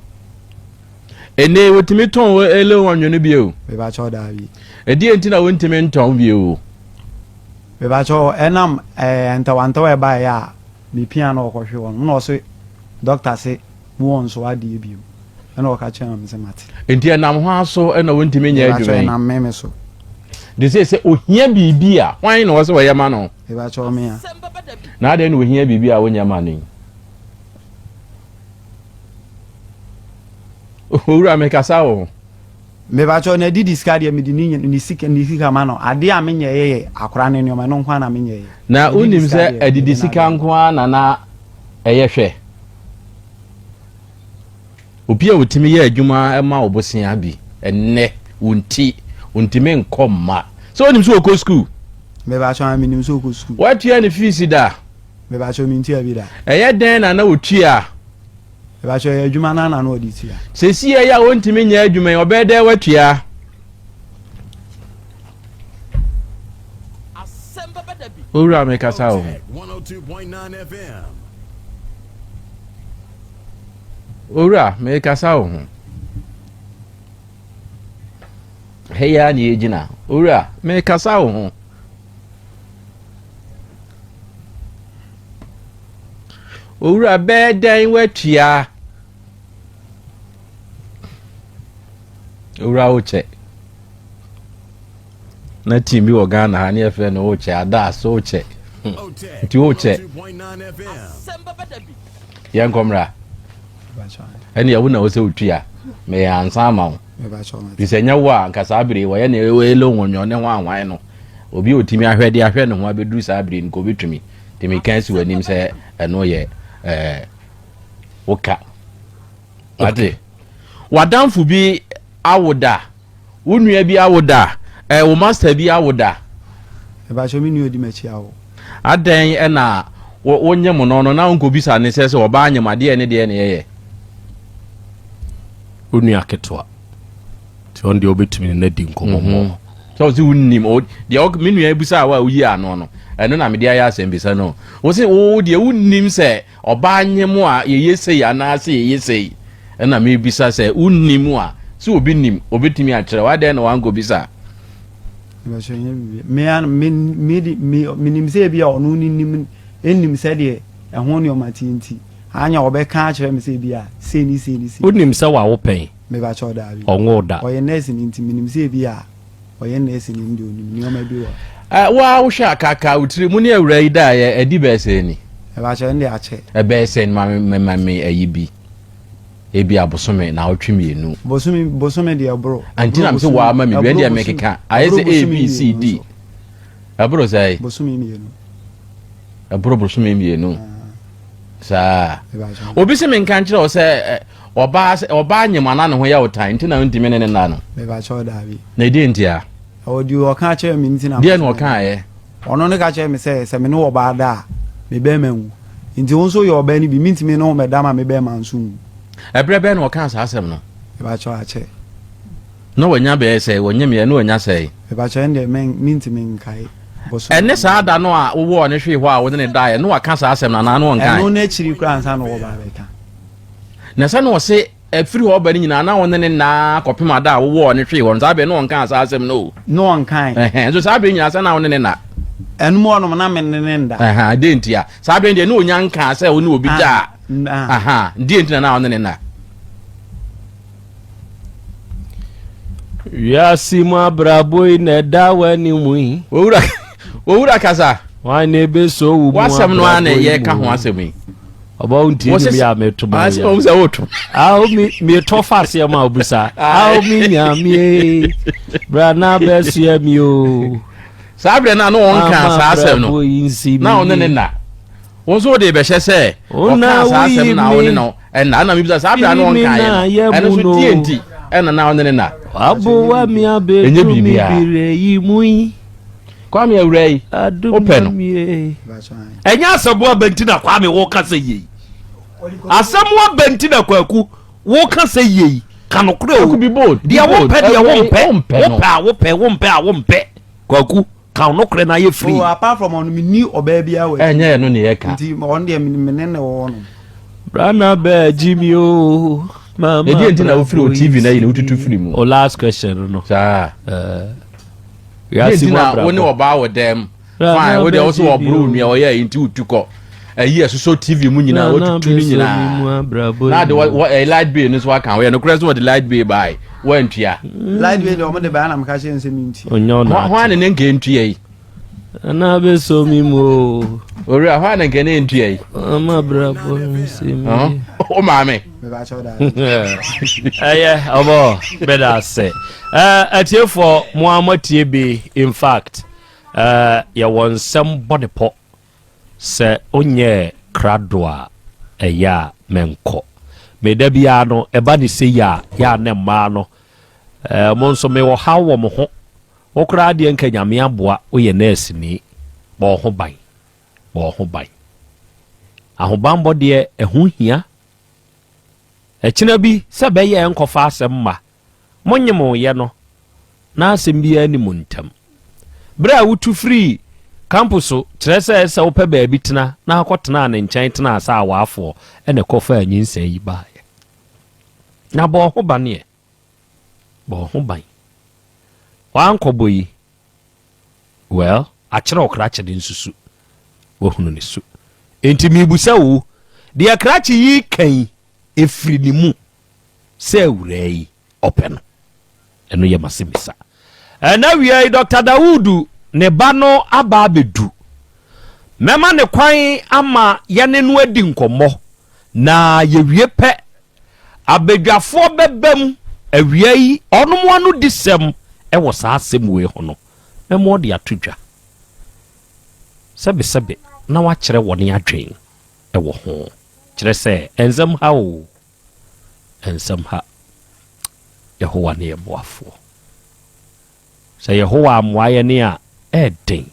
Ɛnɛ yi wotumi tɔn ole wɔnwo no bio? Mepakyɛw daabi. Ɛdeɛ nti na wontumi ntɔn bio? Mepakyɛw ɛnam ɛɛ ntawantawa a ɛbaeɛ a mepia na ɔkɔhwe hɔ no na ɔse doctor se mo wɔ nso adeɛ bio ɛna ɔka kyerɛ me sɛ mate. Nti ɛnam hwan so ɛna wontumi nyɛ adwuma yi? Mepakyɛw ɛnam me me so. De sɛ sɛ ohia biribi a hwan na ɔsɛ ɔyɛ ma no? Mepakyɛw me a. Na adɛn na ohia biribi a wonyɛ ma no yi? Owura mekasa wo ho. Mepakyɛw na adidi sika deɛ mede ne ne sika ne sika ma no adeɛ a menyɛeɛ yɛ akora ne nneɛma ɛno nko ara na menyɛeɛ. Na wonim sɛ adidi sika nko ara na na ɛyɛ hwɛ. Obi a otumi yɛ adwuma ma wo bosea bi ɛnnɛ wo nti ontumi nkɔ mma. Sɛ wonim sɛ ɔkɔ sukuu? Mepakyɛw a menim sɛ ɔkɔ sukuu. Woatua ne fees da? Mepakyɛw mentua bi da. Ɛyɛ dɛn na na otua? Mepakyɛw ɛyɛ adwuma no ara na na ɔde tua. Seesei yi a ontumi nyɛ adwuma yi ɔbɛyɛ dɛn watua? Owura mekasa wo ho. Owura, merekasa wo ho. Ha yi ara na yɛgyina. Owura, merekasa wo ho. Owura, bɛyɛ dɛn watua? Owura wokyɛ. Na team bi wɔ Ghana ha ne yɛfrɛ no wokyɛ, Adaas wokyɛ. Nti wokyɛ. Yɛnkɔ mmra. Ɛne ɛwo na wo sɛ wotua. Meyɛ ansa ama wo. Fi sɛ nyɛ wo a nka saa bere wɔyɛ ne ɛlɛ nwɔnwɔ ne ho ahwan no. Obi a otumi ahwɛ de ahwɛ ne ho abɛduru saa bere no nka obɛtumi. Nti meka asi w'anim sɛ ɛno yɛ ɛɛ woka. Wate? W'adamfo bi awo da. Wo nua bi awo da? Eh, wo master bi awo da? Mepakyɛw, me nua odi m'akyi awo. Adɛn na wo wo nyem no no na wonkɔbisa ne sɛ sɛ ɔbaa nyem adeɛ ne deɛ ne yɛyɛ? Wo nua ketewa. Nti ɔno deɛ wobɛtumi ne no adi nkɔmmɔ mmɔ. Mhm. Sɛ wo se wonnim, deɛ me nua bisa a woyi ano no, ɛno na mede ayɛ asɛmbisa no. Wo se wo deɛ wonnim sɛ Ɔbaa nyem a yɛyɛ sei anaase yɛyɛ sei? Ɛna mebisa sɛ wonnim a, sɛ obi nim obɛtumi akyerɛ wo, adɛn na wankɔbisa? Menim sɛ ebi a ɔno ne nim nnim sɛdeɛ ɛho nneɛma teɛ nti anyɛ ɔbɛka akyerɛ me sɛ ebi a sei ne sei ne sei. Wonim sɛ wawo pɛn? Mebakyɛw daabi. Ɔnwoo da. Ɔyɛ nurse ni nti menim sɛ ebi a Ɔyɛ nɛɛse ni deɛ ɔnim nneɛma bi wɔ. Ɛ wo ara wohwɛ a kaakaa wo tiri mu ne awuraa yi daeɛ ɛdi bɛyɛ sɛn ni? Ɛbakyɛ ɛnde akyɛ. Ɛbɛyɛ sɛn ma me ma me ayi bi ebi abosome naawɔtwe mmienu. Bosome bosome deɛ ɛboro. Anti na me sɛ waa ma me bi ɛndeɛ mekeka ayɛ sɛ A B C D ɛboro sɛn? Bosome mmienu. Ɛboro bosome mmienu saa. Obi sɛ menka nkyerɛ wo sɛ Ɔbaa sɛ ɔbaa nyem anaa ne ho yɛ wo tan nti na wontumi ne ne nna no. Mebakyɛw daabi. Na ɛdeɛ nti a? Ɛwɔ deɛ ɔka kyerɛ me nti na. Deɛ na ɔkaeɛ? Ɔno ne ka kyerɛ me sɛ sɛ me ne ɔbaa da a me bɛrima nwu. Nti wo nso yɛ ɔbaa no bi mentumi ne wo mɛda ma me bɛrima nso nwu. Ɛberɛ bɛn na ɔkaa saa asɛm no? Mebakyɛw akyɛ. Na wanya bɛyɛ sɛ wɔnyem yɛ na wanya sɛe. Mebakyɛw ɛndeɛ mentumi nkae. Ɛne saa da no a wowɔɔ ne hwee hɔ a wo ne ne daeɛ na waka saa asɛm no anaa na ɔnkae? Ɛno n'akyiri koraa ansa na wɔba abɛka. Na sɛ na ɔse ɛfiri hɔ ba no nyinaa na ɔne ne nna kɔpem ada a wowɔɔ ne hwee hɔ no, saa bere na ɔnkaa saa asɛm no o. Na ɔnkae. Ɛhɛn, nso saa bere nyinaa sɛ na ɔne ne nna. Ɛno mu ɔnom na me ne ne nda. Ɛhɛn, deɛ nti a? Saa bere deɛ na ɔnya nkaa sɛ ɔne obi da a. Aha, deɛ nti na na ɔne ne nna. Wiase mu abrabɔ yi na ɛda w'anim yi. Owura, owura kasa. Wọn na ebe so wo mu W'asɛm no ara na yɛka ho asɛm yi. Ɔbɔ wo ntie nnwom yi a meto ma wo yi. Sɛ woto. Awo mi metɔ fa aseɛ ma obusa. Awo mi nyamie bra na bɛsoɛ mi o. Saa berɛ no a na wɔnka saa asɛm no na ɔne ne na. Wo nso wode bɛhyɛ sɛ ɔkaa saa asɛm na wo ne no ɛna ɛna mebisa saa berɛ a na ɔnkaeɛ no ɛno nso deɛ nti ɛna na ɔne ne na. Waboa mi abɛdu mi bere yi mu yi. Kwame awura yi wopɛ no. Ɛnyɛ asɛm aba nti na Kwame woka sɛ yei. Asɛm aba nti na Kwaku woka sɛ yei. Ka nokorɛ o. Deɛ wopɛ deɛ wompɛ. Wopɛ a wopɛ wompɛ a wompɛ. Kwaku ka nokorɛ na ayɛ free. Oh, apart from ɔno menni ɔbaa biara wɔ Ɛnyɛ ɛno ne yɛka. Nti ɔno deɛ me ne ne wɔ hɔ nom. Brana bɛɛ Jimmy o. Mama Ɛdeɛ nti na wofiri o TV na yi na wotutu firi mu. O last question no. Saa. Uh, Wiase mu abrabɔ. Wo ne ɔbaa wɔ dɛm. Fine, wo deɛ wo so ɔboro wo nua ɔyɛ ayi nti wotu kɔ. Ayi ɛsosɔ TV mu nyinaa wotutu ne nyinaa. Na de wɔ ɛyɛ light bill no so aka ho. Yɛ nokorɛ sɛ wɔde light bill bae wɔantua. Light bill deɛ wɔde bae na meka kyerɛ nsɛ mentua. Onyɛ ɔna ate. Hwan ne ne nka ntua yi? Ana bɛsɔ mi mu o. Owura hwan ne nka ne ntua yi? Ama abrabɔ nsi mi. Wo maame. Ɛyɛ ɔbɔ bɛda ase. Atiefoɔ mo a moatie bi in fact yɛwɔ nsɛm bɔ ne pɔ sɛ onyɛ krado a ɛyɛ a mɛnkɔ. Meda biara no ɛba ne sɛ yi a yɛ a ne mmaa no mo nso mewɔ haw wɔ mo ho. Wo koraa deɛ nka Nyame aboa woyɛ nurse ni bɔ wo ho ban bɔ wo ho ban. Ahobanbɔ deɛ ɛho hia. Ɛkyena bi sɛ bɛyɛ ɛnkɔfa asɛm mma mo nye mo yɛ no na asɛm biara ni mo ntam. Berɛ a wotu firii kampo so kyerɛ sɛ sɛ wopɛ baabi tena na akɔ tenaa ne nkyɛn tenaa sɛ awaafoɔ ɛna ɛkɔfaa nyinsɛn yi baeɛ. Na bɔ wo ho ban ɛ. Bɔ wo ho ban. Wankɔbɔ yi, well, akyerɛ wo krakye de nsusu. Wahunu ne su. Enti mebusa wo, deɛ krakye yi ka yi, ɛfiri ne mu sɛ awuraa yi ɔpɛ no? Ɛno yɛ m'asɛmmisa. Ɛna wia yi, Dr. Dawudu ne ba no aba abɛdu. Mɛma ne kwan ama yɛne no adi nkɔmmɔ, na yɛwie pɛ, abadwafoɔ bɛba mu awia yi, ɔnom ano di sɛm ɛwɔ saa asɛm wei ho no, mɛma ɔde ato dwa sɛbesɛbe na wakyerɛ wɔne adwen ɛwɔ ho. Kyerɛ sɛ ɛnsɛm ha o, ɛnsɛm ha. Yehowa ne yɛ boafoɔ. Sɛ Yehowa amoa yɛ ne a, ɛɛden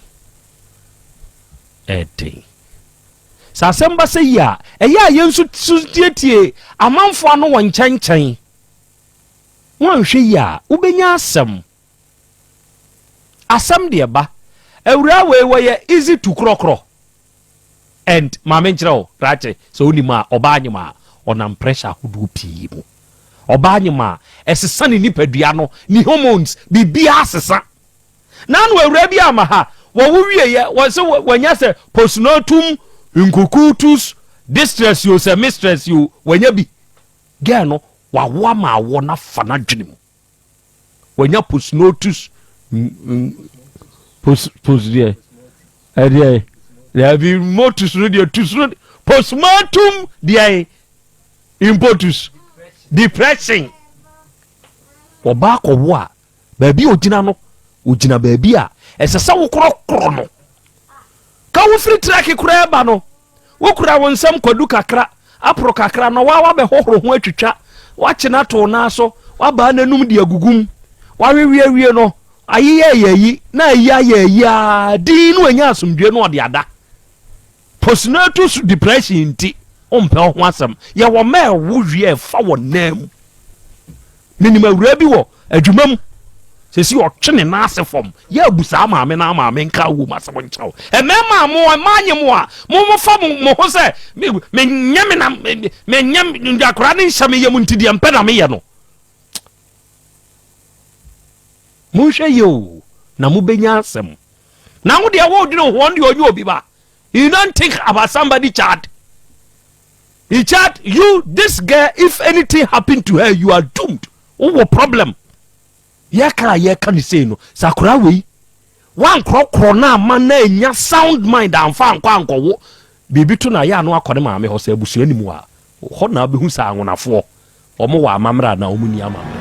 ɛɛden. Sɛ asɛm ba sɛ yi a, ɛyɛ a yɛn nso so tietie amanfoɔ ano wɔ nkyɛnkyɛn. Woanhwɛ yi a, wobɛnya asɛm. Asɛm deɛ ba. Awuraa wei wɔyɛ easy to korɔkorɔ. And maame nkyerɛ wo, krakye, sɛ wonim a, ɔbaa nyem a, ɔnam pressure ahodoɔ pii mu. Ɔbaa nyem a, ɛsesa ne nipadua no, ne hormones, biribiara sesa. Na ano awuraa bi ama ha, wɔwo wieɛ, wɔ sɛ wɔanya sɛ postnatum nkukutus distress o, sɛ mistress o, wɔanya bi. Girl no, wawo ama awɔ no afa n'adwene mu. Wanya postnotus post post deɛ ɛdeɛ daabi motus no deɛ tus no postmortem deɛ impotus depression. Ɔbaa kɔwo a, baabi a ogyina no, ogyina baabi a ɛsɛ sɛ wokorɔkorɔ no. Ka wofiri trɛke koraa ba no, wokura wo nsam kwadu kakra, aporo kakra na waa wabɛhohoro ho atwitwa, wakye no ato wo nan so, wabaa n'anum de agugum, wawewe awie no, ayeyɛ ayɛ ayi na ayi ayɛ ayi aa din no anya asomdwe no ɔde ada. Postnatal depression nti wompɛ wo ho asɛm. Yɛwɔ mma ɛwo wie ɛfa wɔ nan mu. Menim awuraa bi wɔ adwuma mu sɛsi ɔtwe ne nan ase fam yɛ abu saa maame na maame nka wɔ mu asɛm nkyerɛw. Mmarima a mo mmaa nye mo a mo mo fa mo mo ho sɛ menyɛ me na menyɛ akwaraa ne nhyɛ me yam nti deɛ mpɛ na meyɛ no. Monhwɛ yie o, na mobɛnya asɛm. Na wo deɛ wodwene ho, ɔno deɛ ɔnyɛ obi ba. You don't think about somebody child. You child, you this girl, if anything happen to her, you are doomed. Wowɔ problem. Yɛka a yɛka ne sei no, sɛ akwaraa wei wankorɔkorɔ no ama na anya sound mind amfa ankɔ ankɔwo biribi to na ayɛ ano akɔ ne maame hɔ sɛ abusua ni mu a, hɔ na wobɛhu sɛ anwonafoɔ wɔn wɔ amammerɛ anaa wɔn ni amammerɛ.